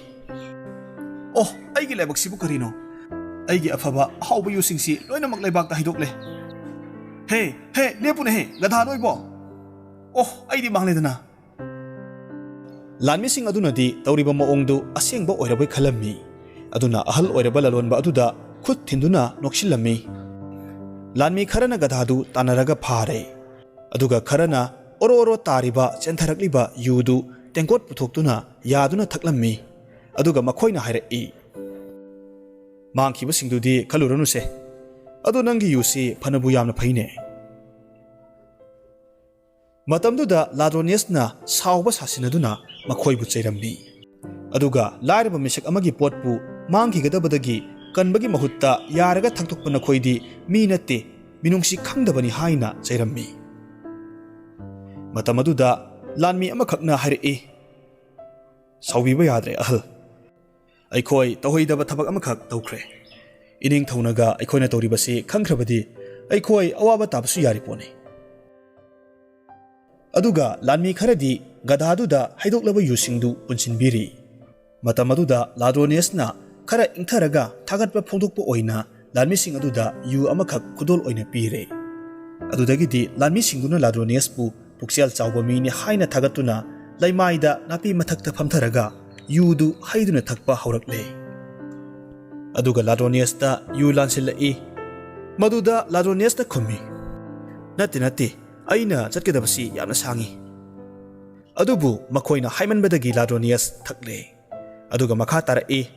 "ꯑꯣꯍ, ꯑꯩꯒꯤ ꯂꯥꯏꯕꯛꯁꯤꯕꯨ ꯀꯔꯤꯅꯣ? ꯑꯩꯒꯤ ꯑꯐꯕ ꯑꯍꯥꯎꯕ ꯌꯨꯁꯤꯡꯁꯤ ꯂꯣꯏꯅꯃꯛ ꯂꯩꯕꯥꯛꯇ ꯍꯩꯗꯣꯛꯂꯦ꯫ ꯍꯦ, ꯍꯦ, ꯂꯦꯞꯄꯨꯅꯦꯍꯦ, ꯒꯙꯥ ꯂꯣꯏꯕꯣ! ꯑꯣꯍ, ꯑꯩꯗꯤ ꯃꯥꯡꯂꯦꯗꯅ!" ꯂꯥꯟꯃꯤꯁꯤꯡ ꯑꯗꯨꯅꯗꯤ ꯇꯧꯔꯤꯕ ꯃꯑꯣꯡꯗꯨ ꯑꯁꯦꯡꯕ ꯑꯣꯏꯔꯕꯣꯏ ꯈꯜꯂꯝꯃꯤ꯫ ꯑꯗꯨꯅ ꯑꯍꯜ ꯑꯣꯏꯔꯕ ꯂꯂꯣꯟꯕ ꯑꯗꯨꯗ ꯈꯨꯠ ꯊꯤꯟꯗꯨꯅ ꯅꯣꯛꯁꯤꯜꯂꯝꯃꯤ꯫ ꯂꯥꯟꯃꯤ ꯈꯔꯅ ꯒꯙꯥꯗꯨ ꯇꯥꯟꯅꯔꯒ ꯐꯥꯔꯦ꯫ ꯑꯗꯨꯒ ꯈꯔꯅ ꯑꯣꯔꯣ ꯑꯣꯔꯣ ꯇꯥꯔꯤꯕ, ꯆꯦꯟꯊꯔꯛꯂꯤꯕ ꯌꯨꯗꯨ ꯇꯦꯡꯀꯣꯠ ꯄꯨꯊꯣꯛꯇꯨꯅ ꯌꯥꯗꯨꯅ ꯊꯛꯂꯝꯃꯤ꯫ ꯑꯗꯨꯒ ꯃꯈꯣꯏꯅ ꯍꯥꯏꯔꯛꯏ, "ꯃꯥꯡꯈꯤꯕꯁꯤꯡꯗꯨꯗꯤ ꯈꯜꯂꯨꯔꯅꯨꯁꯦ꯫ ꯑꯗꯨ ꯅꯪꯒꯤ ꯌꯨꯁꯤ ꯐꯅꯕꯨ ꯌꯥꯝꯅ ꯐꯩꯅꯦ"꯫ ꯃꯇꯝꯗꯨꯗ ꯂꯥꯗ꯭ꯔꯣꯅꯤꯌꯁꯅ ꯁꯥꯎꯕ ꯁꯥꯁꯤꯟꯅꯗꯨꯅ ꯃꯈꯣꯏꯕꯨ ꯆꯩꯔꯝꯃꯤ꯫ ꯑꯗꯨꯒ ꯂꯥꯏꯔꯕ ꯃꯤꯁꯛ ꯑꯃꯒꯤ ꯄꯣꯠꯄꯨ ꯃꯥꯡꯈꯤꯒꯗꯕꯗꯒꯤ ꯀꯟꯕꯒꯤ ꯃꯍꯨꯠꯇ ꯌꯥꯔꯒ ꯊꯛꯇꯣꯛꯄ ꯅꯈꯣꯏꯗꯤ ꯃꯤ ꯅꯠꯇꯦ, ꯃꯤꯅꯨꯡꯁꯤ ꯈꯪꯗꯕꯅꯤ ꯍꯥꯏꯅ ꯆꯩꯔꯝꯃꯤ꯫ ꯃꯇꯝ ꯑꯗꯨꯗ ꯂꯥꯟꯃꯤ ꯑꯃꯈꯛꯅ ꯍꯥꯏꯔꯛꯏ, "ꯁꯥꯎꯕꯤꯕ ꯌꯥꯗ꯭ꯔꯦ, ꯑꯍꯜ꯫ ꯑꯩꯈꯣꯏ ꯇꯧꯍꯩꯗꯕ ꯊꯕꯛ ꯑꯃꯈꯛ ꯇꯧꯈ꯭ꯔꯦ꯫ ꯏꯅꯤꯡꯊꯧꯅꯒ ꯑꯩꯈꯣꯏꯅ ꯇꯧꯔꯤꯕꯁꯤ ꯈꯪꯈ꯭ꯔꯕꯗꯤ ꯑꯩꯈꯣꯏ ꯑꯋꯥꯕ ꯇꯥꯕꯁꯨ ꯌꯥꯔꯤ ꯄꯣꯠꯅꯤ"꯫ ꯑꯗꯨꯒ ꯂꯥꯟꯃꯤ ꯈꯔꯗꯤ ꯒꯙꯥꯗꯨꯗ ꯍꯩꯗꯣꯛꯂꯕ ꯌꯨꯁꯤꯡꯗꯨ ꯄꯨꯟꯁꯤꯟꯕꯤꯔꯤ꯫ ꯃꯇꯝ ꯑꯗꯨꯗ ꯂꯥꯗ꯭ꯔꯣꯅꯤꯌꯁꯅ ꯈꯔ ꯏꯪꯊꯔꯒ ꯊꯥꯒꯠꯄ ꯐꯣꯡꯗꯣꯛꯄ ꯑꯣꯏꯅ ꯂꯥꯟꯃꯤꯁꯤꯡ ꯑꯗꯨꯗ ꯌꯨ ꯑꯃꯈꯛ ꯈꯨꯗꯣꯜ ꯑꯣꯏꯅ ꯄꯤꯔꯦ꯫ ꯑꯗꯨꯗꯒꯤꯗꯤ ꯂꯥꯟꯃꯤꯁꯤꯡꯗꯨꯅ ꯂꯥꯗ꯭ꯔꯣꯅꯤꯌꯁꯄꯨ ꯄꯨꯛꯆꯦꯜ ꯆꯥꯎꯕ ꯃꯤꯅꯤ ꯍꯥꯏꯅ ꯊꯥꯒꯠꯇꯨꯅ ꯂꯩꯃꯥꯏꯗ ꯅꯥꯄꯤ ꯃꯊꯛꯇ ꯐꯝꯊꯔꯒ ꯌꯨꯗꯨ ꯍꯩꯗꯨꯅ ꯊꯛꯄ ꯍꯧꯔꯛꯂꯦ꯫ ꯑꯗꯨꯒ ꯂꯥꯗ꯭ꯔꯣꯅꯤꯌꯁꯇ ꯌꯨ ꯂꯥꯟꯁꯤꯜꯂꯛꯏ꯫ ꯃꯗꯨꯗ ꯂꯥꯗ꯭ꯔꯣꯅꯤꯌꯁꯅ ꯈꯨꯝꯃꯤ, "ꯅꯠꯇꯦ, ꯅꯠꯇꯦ, ꯑꯩꯅ ꯆꯠꯀꯗꯕꯁꯤ ꯌꯥꯝꯅ ꯁꯥꯡꯉꯤ"꯫ ꯑꯗꯨꯕꯨ ꯃꯈꯣꯏꯅ ꯍꯥꯏꯃꯟꯕꯗꯒꯤ ꯂꯥꯗ꯭ꯔꯣꯅꯤꯌꯁ ꯊꯛꯂꯦ꯫ ꯑꯗꯨꯒ ꯃꯈꯥ ꯇꯥꯔꯛꯏ,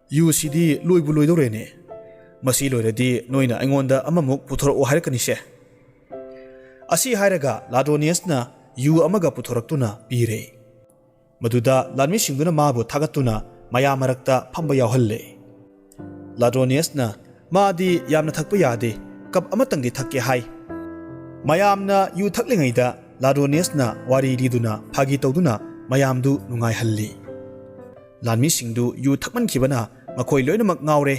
"ꯌꯨꯁꯤꯗꯤ ꯂꯣꯏꯕꯨ ꯂꯣꯏꯗꯧꯔꯦꯅꯦ꯫ ꯃꯁꯤ ꯂꯣꯏꯔꯗꯤ ꯅꯣꯏꯅ ꯑꯩꯉꯣꯟꯗ ꯑꯃꯃꯨꯛ ꯄꯨꯊꯣꯔꯛꯑꯣ ꯍꯥꯏꯔꯛꯀꯅꯤꯁꯦ"꯫ ꯑꯁꯤ ꯍꯥꯏꯔꯒ ꯂꯥꯗ꯭ꯔꯣꯅꯤꯌꯁꯅ ꯌꯨ ꯑꯃꯒ ꯄꯨꯊꯣꯔꯛꯇꯨꯅ ꯄꯤꯔꯦ꯫ ꯃꯗꯨꯗ ꯂꯥꯟꯃꯤꯁꯤꯡꯗꯨꯅ ꯃꯥꯕꯨ ꯊꯥꯒꯠꯇꯨꯅ ꯃꯌꯥꯝ ꯃꯔꯛꯇ ꯐꯝꯕ ꯌꯥꯎꯍꯜꯂꯦ꯫ ꯂꯥꯗ꯭ꯔꯣꯅꯤꯌꯁꯅ, "ꯃꯥꯗꯤ ꯌꯥꯝꯅ ꯊꯛꯄ ꯌꯥꯗꯦ, ꯀꯞ ꯑꯃꯇꯪꯗꯤ ꯊꯛꯀꯦ" ꯍꯥꯏ꯫ ꯃꯌꯥꯝꯅ ꯌꯨ ꯊꯛꯂꯤꯉꯩꯗ ꯂꯥꯗ꯭ꯔꯣꯅꯤꯌꯁꯅ ꯋꯥꯔꯤ ꯂꯤꯗꯨꯅ ꯐꯥꯒꯤ ꯇꯧꯗꯨꯅ ꯃꯌꯥꯝꯗꯨ ꯅꯨꯡꯉꯥꯏꯍꯜꯂꯤ꯫ ꯂꯥꯟꯃꯤꯁꯤꯡꯗꯨ ꯌꯨ ꯊꯛꯃꯟꯈꯤꯕꯅ ꯃꯈꯣꯏ ꯂꯣꯏꯅꯃꯛ ꯉꯥꯎꯔꯦ꯫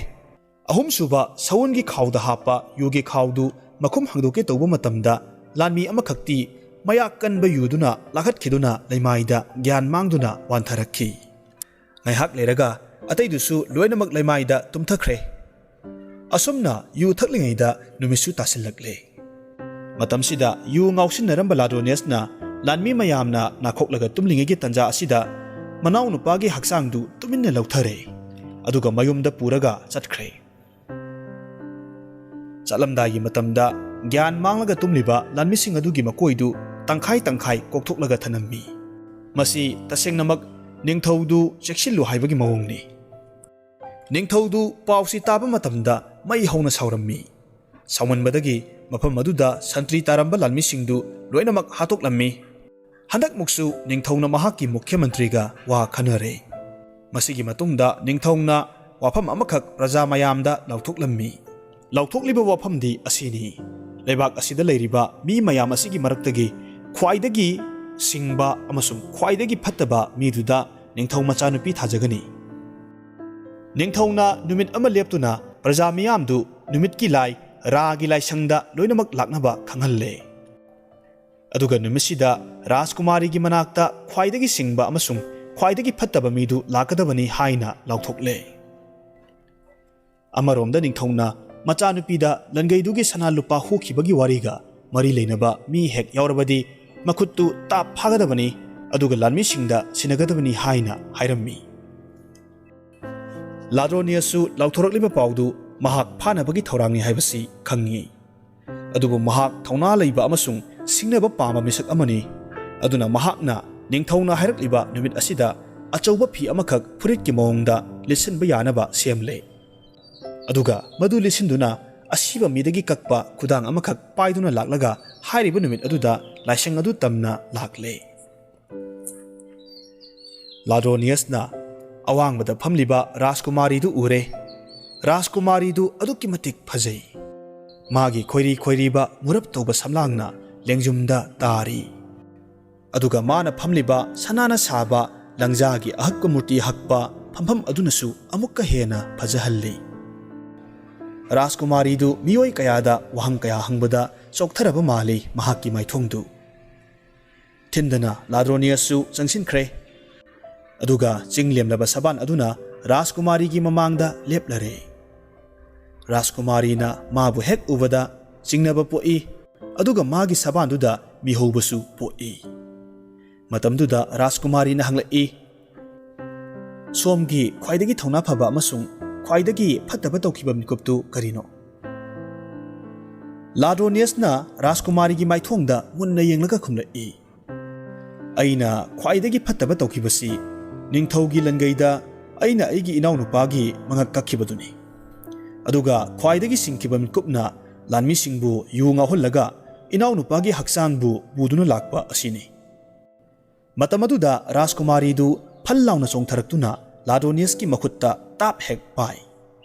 ꯑꯍꯨꯝꯁꯨꯕ ꯁꯎꯟꯒꯤ ꯈꯥꯎꯗ ꯍꯥꯞꯄ ꯌꯨꯒꯤ ꯈꯥꯎꯗꯨ ꯃꯈꯨꯝ ꯍꯥꯡꯗꯣꯛꯀꯦ ꯇꯧꯕ ꯃꯇꯝꯗ ꯂꯥꯟꯃꯤ ꯑꯃꯈꯛꯇꯤ ꯃꯌꯥꯛ ꯀꯟꯕ ꯌꯨꯗꯨꯅ ꯂꯥꯈꯠꯈꯤꯗꯨꯅ ꯂꯩꯃꯥꯏꯗ ꯒ꯭ꯌꯥꯟ ꯃꯥꯡꯗꯨꯅ ꯋꯥꯟꯊꯔꯛꯈꯤ꯫ ꯉꯥꯏꯍꯥꯛ ꯂꯩꯔꯒ ꯑꯇꯩꯗꯨꯁꯨ ꯂꯣꯏꯅꯃꯛ ꯂꯩꯃꯥꯏꯗ ꯇꯨꯝꯊꯈ꯭ꯔꯦ꯫ ꯑꯁꯨꯝꯅ ꯌꯨ ꯊꯛꯂꯤꯉꯩꯗ ꯅꯨꯃꯤꯠꯁꯨ ꯇꯥꯁꯤꯜꯂꯛꯂꯦ꯫ ꯃꯇꯝꯁꯤꯗ ꯌꯨ ꯉꯥꯎꯁꯤꯟꯅꯔꯝꯕ ꯂꯥꯗ꯭ꯔꯣꯅꯤꯌꯁꯅ ꯂꯥꯟꯃꯤ ꯃꯌꯥꯝꯅ ꯅꯥꯈꯣꯛꯂꯒ ꯇꯨꯝꯂꯤꯉꯩꯒꯤ ꯇꯟꯖꯥ ꯑꯁꯤꯗ ꯃꯅꯥꯎꯅꯨꯄꯥꯒꯤ ꯍꯛꯆꯥꯡꯗꯨ ꯇꯨꯃꯤꯟꯅ ꯂꯧꯊꯔꯦ, ꯑꯗꯨꯒ ꯃꯌꯨꯝꯗ ꯄꯨꯔꯒ ꯆꯠꯈ꯭ꯔꯦ꯫ ꯆꯠꯂꯝꯗꯥꯏꯒꯤ ꯃꯇꯝꯗ ꯒ꯭ꯌꯥꯟ ꯃꯥꯡꯂꯒ ꯇꯨꯝꯂꯤꯕ ꯂꯥꯟꯃꯤꯁꯤꯡ ꯑꯗꯨꯒꯤ ꯃꯀꯣꯏꯗꯨ ꯇꯪꯈꯥꯏ ꯇꯪꯈꯥꯏ ꯀꯣꯛꯊꯣꯛꯂꯒ ꯊꯅꯝꯃꯤ꯫ ꯃꯁꯤ ꯇꯁꯦꯡꯅꯃꯛ ꯅꯤꯡꯊꯧꯗꯨ ꯆꯦꯛꯁꯤꯜꯂꯨ ꯍꯥꯏꯕꯒꯤ ꯃꯑꯣꯡꯅꯤ꯫ ꯅꯤꯡꯊꯧꯗꯨ ꯄꯥꯎꯁꯤ ꯇꯥꯕ ꯃꯇꯝꯗ ꯃꯩ ꯍꯧꯅ ꯁꯥꯎꯔꯝꯃꯤ꯫ ꯁꯥꯎꯃꯟꯕꯗꯒꯤ ꯃꯐꯝ ꯑꯗꯨꯗ ꯁꯟꯇ꯭ꯔꯤ ꯇꯥꯔꯝꯕ ꯂꯥꯟꯃꯤꯁꯤꯡꯗꯨ ꯂꯣꯏꯅꯃꯛ ꯍꯥꯠꯇꯣꯛꯂꯝꯃꯤ꯫ ꯍꯟꯗꯛꯃꯨꯛꯁꯨ ꯅꯤꯡꯊꯧꯅ ꯃꯍꯥꯛꯀꯤ ꯃꯨꯈ꯭ꯌ ꯃꯟꯇ꯭ꯔꯤꯒ ꯋꯥ ꯈꯟꯅꯔꯦ꯫ ꯃꯁꯤꯒꯤ ꯃꯇꯨꯡꯗ ꯅꯤꯡꯊꯧꯅ ꯋꯥꯐꯝ ꯑꯃꯈꯛ ꯄ꯭ꯔꯖꯥ ꯃꯌꯥꯝꯗ ꯂꯥꯎꯊꯣꯛꯂꯝꯃꯤ꯫ ꯂꯥꯎꯊꯣꯛꯂꯤꯕ ꯋꯥꯐꯝꯗꯤ ꯑꯁꯤꯅꯤ: ꯂꯩꯕꯥꯛ ꯑꯁꯤꯗ ꯂꯩꯔꯤꯕ ꯃꯤ ꯃꯌꯥꯝ ꯑꯁꯤꯒꯤ ꯃꯔꯛꯇꯒꯤ ꯈ꯭ꯋꯥꯏꯗꯒꯤ ꯁꯤꯡꯕ ꯑꯃꯁꯨꯡ ꯈ꯭ꯋꯥꯏꯗꯒꯤ ꯐꯠꯇꯕ ꯃꯤꯗꯨꯗ ꯅꯤꯡꯊꯧ ꯃꯆꯥꯅꯨꯄꯤ ꯊꯥꯖꯒꯅꯤ꯫ ꯅꯤꯡꯊꯧꯅ ꯅꯨꯃꯤꯠ ꯑꯃ ꯂꯦꯞꯇꯨꯅ ꯄ꯭ꯔꯖꯥ ꯃꯤꯌꯥꯝꯗꯨ ꯅꯨꯃꯤꯠꯀꯤ ꯂꯥꯏ ꯔꯥꯒꯤ ꯂꯥꯏꯁꯪꯗ ꯂꯣꯏꯅꯃꯛ ꯂꯥꯛꯅꯕ ꯈꯪꯍꯜꯂꯦ꯫ ꯑꯗꯨꯒ ꯅꯨꯃꯤꯠꯁꯤꯗ ꯔꯥꯖꯀꯨꯃꯥꯔꯤꯒꯤ ꯃꯅꯥꯛꯇ ꯈ꯭ꯋꯥꯏꯗꯒꯤ ꯁꯤꯡꯕ ꯑꯃꯁꯨꯡ ꯈ꯭ꯋꯥꯏꯗꯒꯤ ꯐꯠꯇꯕ ꯃꯤꯗꯨ ꯂꯥꯛꯀꯗꯕꯅꯤ ꯍꯥꯏꯅ ꯂꯥꯎꯊꯣꯛꯂꯦ꯫ ꯑꯃꯔꯣꯝꯗ ꯅꯤꯡꯊꯧꯅ ꯃꯆꯥꯅꯨꯄꯤꯗ ꯂꯟꯒꯩꯗꯨꯒꯤ ꯁꯅꯥ ꯂꯨꯄꯥ ꯍꯨꯈꯤꯕꯒꯤ ꯋꯥꯔꯤꯒ ꯃꯔꯤ ꯂꯩꯅꯕ ꯃꯤ ꯍꯦꯛ ꯌꯥꯎꯔꯕꯗꯤ ꯃꯈꯨꯠꯇꯨ ꯇꯥꯞ ꯐꯥꯒꯗꯕꯅꯤ, ꯑꯗꯨꯒ ꯂꯥꯟꯃꯤꯁꯤꯡꯗ ꯁꯤꯟꯅꯒꯗꯕꯅꯤ ꯍꯥꯏꯅ ꯍꯥꯏꯔꯝꯃꯤ꯫ ꯂꯥꯗ꯭ꯔꯣꯅꯤꯌꯁꯁꯨ ꯂꯥꯎꯊꯣꯔꯛꯂꯤꯕ ꯄꯥꯎꯗꯨ ꯃꯍꯥꯛ ꯐꯥꯅꯕꯒꯤ ꯊꯧꯔꯥꯡꯅꯤ ꯍꯥꯏꯕꯁꯤ ꯈꯪꯏ꯫ ꯑꯗꯨꯕꯨ ꯃꯍꯥꯛ ꯊꯧꯅꯥ ꯂꯩꯕ ꯑꯃꯁꯨꯡ ꯁꯤꯡꯅꯕ ꯄꯥꯝꯕ ꯃꯤꯁꯛ ꯑꯃꯅꯤ꯫ ꯑꯗꯨꯅ ꯃꯍꯥꯛꯅ ꯅꯤꯡꯊꯧꯅ ꯍꯥꯏꯔꯛꯂꯤꯕ ꯅꯨꯃꯤꯠ ꯑꯁꯤꯗ ꯑꯆꯧꯕ ꯐꯤ ꯑꯃꯈꯛ ꯐꯨꯔꯤꯠꯀꯤ ꯃꯑꯣꯡꯗ ꯂꯤꯠꯁꯤꯟꯕ ꯌꯥꯅꯕ ꯁꯦꯝꯂꯦ꯫ ꯑꯗꯨꯒ ꯃꯗꯨ ꯂꯤꯠꯁꯤꯟꯗꯨꯅ ꯑꯁꯤꯕ ꯃꯤꯗꯒꯤ ꯀꯛꯄ ꯈꯨꯗꯥꯡ ꯑꯃꯈꯛ ꯄꯥꯏꯗꯨꯅ ꯂꯥꯛꯂꯒ ꯍꯥꯏꯔꯤꯕ ꯅꯨꯃꯤꯠ ꯑꯗꯨꯗ ꯂꯥꯏꯁꯪ ꯑꯗꯨ ꯇꯝꯅ ꯂꯥꯛꯂꯦ꯫ ꯂꯥꯗ꯭ꯔꯣꯅꯤꯌꯁꯅ ꯑꯋꯥꯡꯕꯗ ꯐꯝꯂꯤꯕ ꯔꯥꯖꯀꯨꯃꯥꯔꯤꯗꯨ ꯎꯔꯦ꯫ ꯔꯥꯖꯀꯨꯃꯥꯔꯤꯗꯨ ꯑꯗꯨꯛꯀꯤ ꯃꯇꯤꯛ ꯐꯖꯩ꯫ ꯃꯥꯒꯤ ꯈꯣꯏꯔꯤ ꯈꯣꯏꯔꯤꯕ ꯃꯨꯔꯞ ꯇꯧꯕ ꯁꯝꯂꯥꯡꯅ ꯂꯦꯡꯖꯨꯝꯗ ꯇꯥꯔꯤ꯫ ꯑꯗꯨꯒ ꯃꯥꯅ ꯐꯝꯂꯤꯕ ꯁꯅꯥꯅ ꯁꯥꯕ ꯂꯪꯖꯥꯒꯤ ꯑꯍꯛꯄ ꯃꯨꯔꯇꯤ ꯍꯛꯄ ꯐꯝꯐꯝ ꯑꯗꯨꯅꯁꯨ ꯑꯃꯨꯛꯀ ꯍꯦꯟꯅ ꯐꯖꯍꯜꯂꯤ꯫ ꯔꯥꯖꯀꯨꯃꯥꯔꯤꯗꯨ ꯃꯤꯑꯣꯏ ꯀꯌꯥꯗ ꯋꯥꯍꯪ ꯀꯌꯥ ꯍꯪꯕꯗ ꯆꯣꯛꯊꯔꯕ ꯃꯥꯜꯂꯤ ꯃꯍꯥꯛꯀꯤ ꯃꯥꯏꯊꯣꯡꯗꯨ꯫ ꯊꯤꯟꯗꯅ ꯂꯥꯗ꯭ꯔꯣꯅꯤꯌꯁꯁꯨ ꯆꯪꯁꯤꯟꯈ꯭ꯔꯦ꯫ ꯑꯗꯨꯒ ꯆꯤꯡ ꯂꯦꯝꯂꯕ ꯁꯕꯥꯟ ꯑꯗꯨꯅ ꯔꯥꯖꯀꯨꯃꯥꯔꯤꯒꯤ ꯃꯃꯥꯡꯗ ꯂꯦꯞꯂꯔꯦ꯫ ꯔꯥꯖꯀꯨꯃꯥꯔꯤꯅ ꯃꯥꯕꯨ ꯍꯦꯛ ꯎꯕꯗ ꯆꯤꯡꯅꯕ ꯄꯣꯛꯏ, ꯑꯗꯨꯒ ꯃꯥꯒꯤ ꯁꯕꯥꯟꯗꯨꯗ ꯃꯤꯍꯧꯕꯁꯨ ꯄꯣꯛꯏ꯫ ꯃꯇꯝꯗꯨꯗ ꯔꯥꯖꯀꯨꯃꯥꯔꯤꯅ ꯍꯪꯂꯛꯏ, "ꯁꯣꯝꯒꯤ ꯈ꯭ꯋꯥꯏꯗꯒꯤ ꯊꯧꯅꯥ ꯐꯕ ꯑꯃꯁꯨꯡ ꯈ꯭ꯋꯥꯏꯗꯒꯤ ꯐꯠꯇꯕ ꯇꯧꯈꯤꯕ ꯃꯤꯀꯨꯞꯇꯨ ꯀꯔꯤꯅꯣ?" ꯂꯥꯗ꯭ꯔꯣꯅꯤꯌꯁꯅ ꯔꯥꯖꯀꯨꯃꯥꯔꯤꯒꯤ ꯃꯥꯏꯊꯣꯡꯗ ꯃꯨꯟꯅ ꯌꯦꯡꯂꯒ ꯈꯨꯝꯂꯛꯏ, "ꯑꯩꯅ ꯈ꯭ꯋꯥꯏꯗꯒꯤ ꯐꯠꯇꯕ ꯇꯧꯈꯤꯕꯁꯤ ꯅꯤꯡꯊꯧꯒꯤ ꯂꯟꯒꯩꯗ ꯑꯩꯅ ꯑꯩꯒꯤ ꯏꯅꯥꯎꯅꯨꯄꯥꯒꯤ ꯃꯉꯛ ꯀꯛꯈꯤꯕꯗꯨꯅꯤ꯫ ꯑꯗꯨꯒ ꯈ꯭ꯋꯥꯏꯗꯒꯤ ꯁꯤꯡꯈꯤꯕ ꯃꯤꯀꯨꯞꯅ ꯂꯥꯟꯃꯤꯁꯤꯡꯕꯨ ꯌꯨ ꯉꯥꯎꯍꯜꯂꯒ ꯏꯅꯥꯎꯅꯨꯄꯥꯒꯤ ꯍꯛꯆꯥꯡꯕꯨ ꯄꯨꯗꯨꯅ ꯂꯥꯛꯄ ꯑꯁꯤꯅꯤ꯫" ꯃꯇꯝ ꯑꯗꯨꯗ ꯔꯥꯖꯀꯨꯃꯥꯔꯤꯗꯨ ꯐꯜ ꯂꯥꯎꯅ ꯆꯣꯡꯊꯔꯛꯇꯨꯅ ꯂꯥꯗ꯭ꯔꯣꯅꯤꯌꯁꯀꯤ ꯃꯈꯨꯠꯇ ꯇꯥꯞ ꯍꯦꯛ ꯄꯥꯏ꯫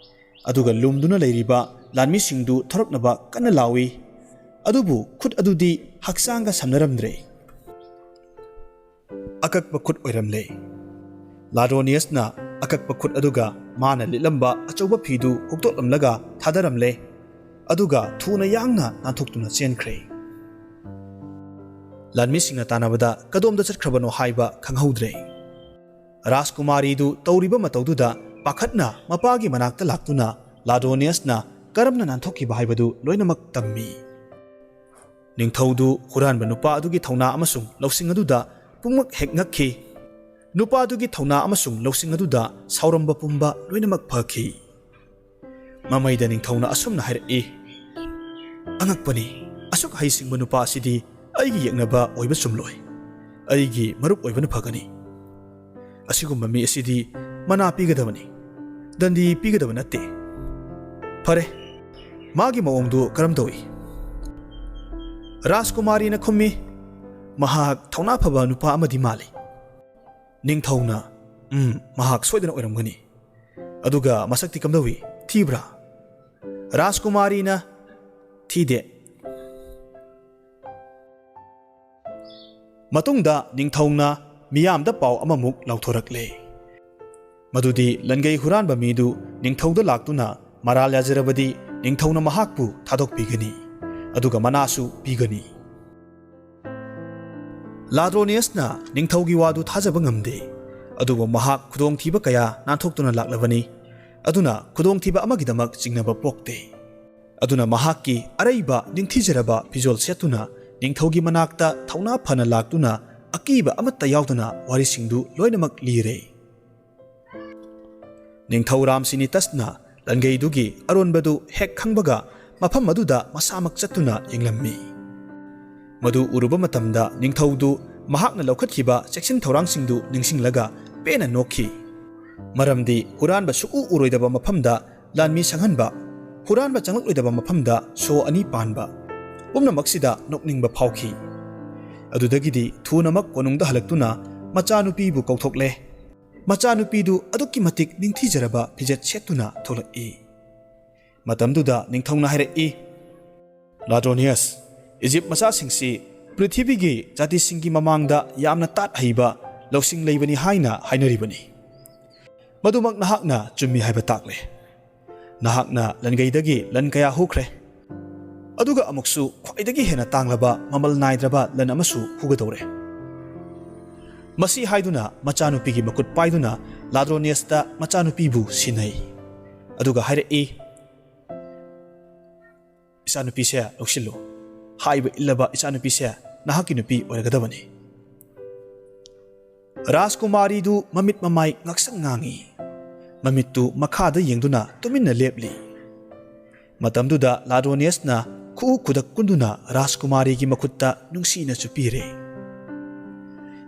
ꯑꯗꯨꯒ ꯂꯨꯝꯗꯨꯅ ꯂꯩꯔꯤꯕ ꯂꯥꯟꯃꯤꯁꯤꯡꯗꯨ ꯊꯣꯔꯛꯅꯕ ꯀꯟꯅ ꯂꯥꯎꯏ꯫ ꯑꯗꯨꯕꯨ ꯈꯨꯠ ꯑꯗꯨꯗꯤ ꯍꯛꯆꯥꯡꯒ ꯁꯝꯅꯔꯝꯗ꯭ꯔꯦ꯫ ꯑꯀꯛꯄ ꯈꯨꯠ ꯑꯣꯏꯔꯝꯂꯦ꯫ ꯂꯥꯗ꯭ꯔꯣꯅꯤꯌꯁꯅ ꯑꯀꯛꯄ ꯈꯨꯠ ꯑꯗꯨꯒ ꯃꯥꯅ ꯂꯤꯠꯂꯝꯕ ꯑꯆꯧꯕ ꯐꯤꯗꯨ ꯍꯨꯛꯇꯣꯛꯂꯝꯂꯒ ꯊꯥꯗꯔꯝꯂꯦ꯫ ꯑꯗꯨꯒ ꯊꯨꯅ ꯌꯥꯡꯅ ꯅꯥꯟꯊꯣꯛꯇꯨꯅ ꯆꯦꯟꯈ꯭ꯔꯦ꯫ ꯂꯥꯟꯃꯤꯁꯤꯡꯅ ꯇꯥꯟꯅꯕꯗ ꯀꯗꯣꯝꯗ ꯆꯠꯈ꯭ꯔꯕꯅꯣ ꯍꯥꯏꯕ ꯈꯪꯍꯧꯗ꯭ꯔꯦ꯫ ꯔꯥꯖꯀꯨꯃꯥꯔꯤꯗꯨ ꯇꯧꯔꯤꯕ ꯃꯇꯧꯗꯨꯗ ꯄꯥꯈꯠꯅ ꯃꯄꯥꯒꯤ ꯃꯅꯥꯛꯇ ꯂꯥꯛꯇꯨꯅ ꯂꯥꯗ꯭ꯔꯣꯅꯤꯌꯁꯅ ꯀꯔꯝꯅ ꯅꯥꯟꯊꯣꯛꯈꯤꯕ ꯍꯥꯏꯕꯗꯨ ꯂꯣꯏꯅꯃꯛ ꯇꯝꯃꯤ꯫ ꯅꯤꯡꯊꯧꯗꯨ ꯍꯨꯔꯥꯟꯕ ꯅꯨꯄꯥ ꯑꯗꯨꯒꯤ ꯊꯧꯅꯥ ꯑꯃꯁꯨꯡ ꯂꯧꯁꯤꯡ ꯑꯗꯨꯗ ꯄꯨꯝꯃꯛ ꯍꯦꯛ ꯉꯛꯈꯤ꯫ ꯅꯨꯄꯥ ꯑꯗꯨꯒꯤ ꯊꯧꯅꯥ ꯑꯃꯁꯨꯡ ꯂꯧꯁꯤꯡ ꯑꯗꯨꯗ ꯁꯥꯎꯔꯝꯕ ꯄꯨꯝꯕ ꯂꯣꯏꯅꯃꯛ ꯐꯈꯤ꯫ ꯃꯃꯩꯗ ꯅꯤꯡꯊꯧꯅ ꯑꯁꯨꯝꯅ ꯍꯥꯏꯔꯛꯏ, "ꯑꯉꯛꯄꯅꯤ, ꯑꯁꯨꯛ ꯍꯩꯁꯤꯡꯕ ꯅꯨꯄꯥ ꯑꯁꯤꯗꯤ ꯑꯩꯒꯤ ꯌꯦꯛꯅꯕ ꯑꯣꯏꯕ ꯆꯨꯝꯂꯣꯏ꯫ ꯑꯩꯒꯤ ꯃꯔꯨꯞ ꯑꯣꯏꯕꯅ ꯐꯒꯅꯤ꯫ ꯑꯁꯤꯒꯨꯝꯕ ꯃꯤ ꯑꯁꯤꯗꯤ ꯃꯅꯥ ꯄꯤꯒꯗꯕꯅꯤ, ꯗꯟꯗꯤ ꯄꯤꯒꯗꯕ ꯅꯠꯇꯦ꯫ ꯐꯔꯦ, ꯃꯥꯒꯤ ꯃꯑꯣꯡꯗꯨ ꯀꯔꯝ ꯇꯧꯏ?" ꯔꯥꯖꯀꯨꯃꯥꯔꯤꯅ ꯈꯨꯝꯃꯤ, "ꯃꯍꯥꯛ ꯊꯧꯅꯥ ꯐꯕ ꯅꯨꯄꯥ ꯑꯃꯗꯤ ꯃꯥꯜꯂꯤ꯫" ꯅꯤꯡꯊꯧꯅ, "ꯎꯝ, ꯃꯍꯥꯛ ꯁꯣꯏꯗꯅ ꯑꯣꯏꯔꯝꯒꯅꯤ꯫ ꯑꯗꯨꯒ ꯃꯁꯛꯇꯤ ꯀꯝꯗꯧꯏ? ꯊꯤꯕ꯭ꯔꯥ?" ꯔꯥꯖꯀꯨꯃꯥꯔꯤꯅ, "ꯊꯤꯗꯦ꯫" ꯃꯇꯨꯡꯗ ꯅꯤꯡꯊꯧꯅ ꯃꯤꯌꯥꯝꯗ ꯄꯥꯎ ꯑꯃꯃꯨꯛ ꯂꯥꯎꯊꯣꯔꯛꯂꯦ, ꯃꯗꯨꯗꯤ ꯂꯟꯒꯩ ꯍꯨꯔꯥꯟꯕ ꯃꯤꯗꯨ ꯅꯤꯡꯊꯧꯗ ꯂꯥꯛꯇꯨꯅ ꯃꯔꯥꯜ ꯌꯥꯖꯔꯕꯗꯤ ꯅꯤꯡꯊꯧꯅ ꯃꯍꯥꯛꯄꯨ ꯊꯥꯗꯣꯛꯄꯤꯒꯅꯤ, ꯑꯗꯨꯒ ꯃꯅꯥꯁꯨ ꯄꯤꯒꯅꯤ꯫ ꯂꯥꯗ꯭ꯔꯣꯅꯤꯌꯁꯅ ꯅꯤꯡꯊꯧꯒꯤ ꯋꯥꯗꯨ ꯊꯥꯖꯕ ꯉꯝꯗꯦ, ꯑꯗꯨꯕꯨ ꯃꯍꯥꯛ ꯈꯨꯗꯣꯡꯊꯤꯕ ꯀꯌꯥ ꯅꯥꯟꯊꯣꯛꯇꯨꯅ ꯂꯥꯛꯂꯕꯅꯤ꯫ ꯑꯗꯨꯅ ꯈꯨꯗꯣꯡꯊꯤꯕ ꯑꯃꯒꯤꯗꯃꯛ ꯆꯤꯡꯅꯕ ꯄꯣꯛꯇꯦ꯫ ꯑꯗꯨꯅ ꯃꯍꯥꯛꯀꯤ ꯑꯔꯩꯕ ꯅꯤꯡꯊꯤꯖꯔꯕ ꯐꯤꯖꯣꯜ ꯁꯦꯠꯇꯨꯅ ꯅꯤꯡꯊꯧꯒꯤ ꯃꯅꯥꯛꯇ ꯊꯧꯅꯥ ꯐꯅ ꯂꯥꯛꯇꯨꯅ ꯑꯀꯤꯕ ꯑꯃꯠꯇ ꯌꯥꯎꯗꯅ ꯋꯥꯔꯤꯁꯤꯡꯗꯨ ꯂꯣꯏꯅꯃꯛ ꯂꯤꯔꯦ꯫ ꯅꯤꯡꯊꯧ ꯔꯥꯝꯁꯤꯅꯤꯇꯁꯅ ꯂꯟꯒꯩꯗꯨꯒꯤ ꯑꯔꯣꯟꯕꯗꯨ ꯍꯦꯛ ꯈꯪꯕꯒ ꯃꯐꯝ ꯑꯗꯨꯗ ꯃꯁꯥꯃꯛ ꯆꯠꯇꯨꯅ ꯌꯦꯡꯂꯝꯃꯤ꯫ ꯃꯗꯨ ꯎꯔꯨꯕ ꯃꯇꯝꯗ ꯅꯤꯡꯊꯧꯗꯨ ꯃꯍꯥꯛꯅ ꯂꯧꯈꯠꯈꯤꯕ ꯆꯦꯛꯁꯤꯟ ꯊꯧꯔꯥꯡꯁꯤꯡꯗꯨ ꯅꯤꯡꯁꯤꯡꯂꯒ ꯄꯦꯟꯅ ꯅꯣꯛꯈꯤ꯫ ꯃꯔꯝꯗꯤ ꯍꯨꯔꯥꯟꯕ ꯁꯨꯛꯎ ꯎꯔꯣꯏꯗꯕ ꯃꯐꯝꯗ ꯂꯥꯟꯃꯤ ꯁꯪꯍꯟꯕ, ꯍꯨꯔꯥꯟꯕ ꯆꯪꯂꯛꯂꯣꯏꯗꯕ ꯃꯐꯝꯗ ꯁꯣ ꯑꯅꯤ ꯄꯥꯟꯕ, ꯄꯨꯝꯅꯃꯛꯁꯤꯗ ꯅꯣꯛꯅꯤꯡꯕ ꯐꯥꯎꯈꯤ꯫ ꯑꯗꯨꯗꯒꯤꯗꯤ ꯊꯨꯅꯃꯛ ꯀꯣꯅꯨꯡꯗ ꯍꯜꯂꯛꯇꯨꯅ ꯃꯆꯥꯅꯨꯄꯤꯕꯨ ꯀꯧꯊꯣꯛꯂꯦ꯫ ꯃꯆꯥꯅꯨꯄꯤꯗꯨ ꯑꯗꯨꯛꯀꯤ ꯃꯇꯤꯛ ꯅꯤꯡꯊꯤꯖꯔꯕ ꯐꯤꯖꯦꯠ ꯁꯦꯠꯇꯨꯅ ꯊꯣꯛꯂꯛꯏ꯫ ꯃꯇꯝꯗꯨꯗ ꯅꯤꯡꯊꯧꯅ ꯍꯥꯏꯔꯛꯏ, "ꯂꯥꯗ꯭ꯔꯣꯅꯤꯌꯁ, ꯏꯖꯤꯞ ꯃꯆꯥꯁꯤꯡꯁꯤ ꯄ꯭ꯔꯤꯊꯤꯕꯤꯒꯤ ꯖꯥꯇꯤꯁꯤꯡꯒꯤ ꯃꯃꯥꯡꯗ ꯌꯥꯝꯅ ꯇꯥꯠ ꯍꯩꯕ, ꯂꯧꯁꯤꯡ ꯂꯩꯕꯅꯤ ꯍꯥꯏꯅ ꯍꯥꯏꯅꯔꯤꯕꯅꯤ꯫ ꯃꯗꯨꯃꯛ ꯅꯍꯥꯛꯅ ꯆꯨꯝꯃꯤ ꯍꯥꯏꯕ ꯇꯥꯛꯂꯦ꯫ ꯅꯍꯥꯛꯅ ꯂꯟꯒꯩꯗꯒꯤ ꯂꯟ ꯀꯌꯥ ꯍꯨꯈ꯭ꯔꯦ꯫ ꯑꯗꯨꯒ ꯑꯃꯨꯛꯁꯨ ꯈ꯭ꯋꯥꯏꯗꯒꯤ ꯍꯦꯟꯅ ꯇꯥꯡꯂꯕ, ꯃꯃꯜ ꯅꯥꯏꯗ꯭ꯔꯕ ꯂꯟ ꯑꯃꯁꯨ ꯍꯨꯒꯗꯧꯔꯦ꯫" ꯃꯁꯤ ꯍꯥꯏꯗꯨꯅ ꯃꯆꯥꯅꯨꯄꯤꯒꯤ ꯃꯈꯨꯠ ꯄꯥꯏꯗꯨꯅ ꯂꯥꯗ꯭ꯔꯣꯅꯤꯌꯁꯇ ꯃꯆꯥꯅꯨꯄꯤꯕꯨ ꯁꯤꯟꯅꯩ꯫ ꯑꯗꯨꯒ ꯍꯥꯏꯔꯛꯏ, "ꯏꯆꯥꯅꯨꯄꯤꯁꯦ ꯂꯧꯁꯤꯜꯂꯨ꯫ ꯍꯥꯏꯕ ꯏꯜꯂꯕ ꯏꯆꯥꯅꯨꯄꯤꯁꯦ ꯅꯍꯥꯛꯀꯤ ꯅꯨꯄꯤ ꯑꯣꯏꯔꯒꯗꯕꯅꯤ꯫" ꯔꯥꯖꯀꯨꯃꯥꯔꯤꯗꯨ ꯃꯃꯤꯠ ꯃꯃꯥꯏ ꯉꯥꯛꯁꯪ ꯉꯥꯡꯏ꯫ ꯃꯃꯤꯠꯇꯨ ꯃꯈꯥꯗ ꯌꯦꯡꯗꯨꯅ ꯇꯨꯃꯤꯟꯅ ꯂꯦꯞꯂꯤ꯫ ꯃꯇꯝꯗꯨꯗ ꯂꯥꯗ꯭ꯔꯣꯅꯤꯌꯁꯅ ꯈꯨꯎ ꯈꯨꯗꯛ ꯀꯨꯟꯗꯨꯅ ꯔꯥꯖꯀꯨꯃꯥꯔꯤꯒꯤ ꯃꯈꯨꯠꯇ ꯅꯨꯡꯁꯤꯅ ꯆꯨꯞꯄꯤꯔꯦ꯫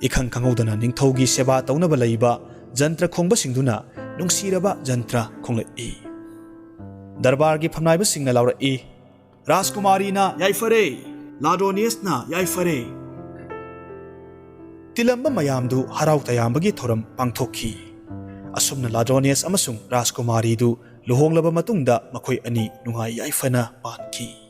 ꯏꯈꯪ ꯈꯪꯍꯧꯗꯅ ꯅꯤꯡꯊꯧꯒꯤ ꯁꯦꯕꯥ ꯇꯧꯅꯕ ꯂꯩꯕ ꯖꯟꯇ꯭ꯔ ꯈꯣꯡꯕꯁꯤꯡꯗꯨꯅ ꯅꯨꯡꯁꯤꯔꯕ ꯖꯟꯇ꯭ꯔ ꯈꯣꯡꯂꯛꯏ꯫ ꯗꯔꯕꯥꯔꯒꯤ ꯐꯝꯅꯥꯏꯕꯁꯤꯡꯅ ꯂꯥꯎꯔꯛꯏ, "ꯔꯥꯖꯀꯨꯃꯥꯔꯤꯅ ꯌꯥꯏꯐꯔꯦ, ꯂꯥꯗ꯭ꯔꯣꯅꯤꯌꯁꯅ ꯌꯥꯏꯐꯔꯦ꯫" ꯇꯤꯜꯂꯝꯕ ꯃꯌꯥꯝꯗꯨ ꯍꯔꯥꯎ ꯇꯌꯥꯝꯕꯒꯤ ꯊꯧꯔꯝ ꯄꯥꯡꯊꯣꯛꯈꯤ꯫ ꯑꯁꯨꯝꯅ ꯂꯥꯗ꯭ꯔꯣꯅꯤꯌꯁ ꯑꯃꯁꯨꯡ ꯔꯥꯖꯀꯨꯃꯥꯔꯤꯗꯨ ꯂꯨꯍꯣꯡꯂꯕ ꯃꯇꯨꯡꯗ ꯃꯈꯣꯏ ꯑꯅꯤ ꯅꯨꯡꯉꯥꯏ ꯌꯥꯏꯐꯅ ꯄꯥꯟꯈꯤ꯫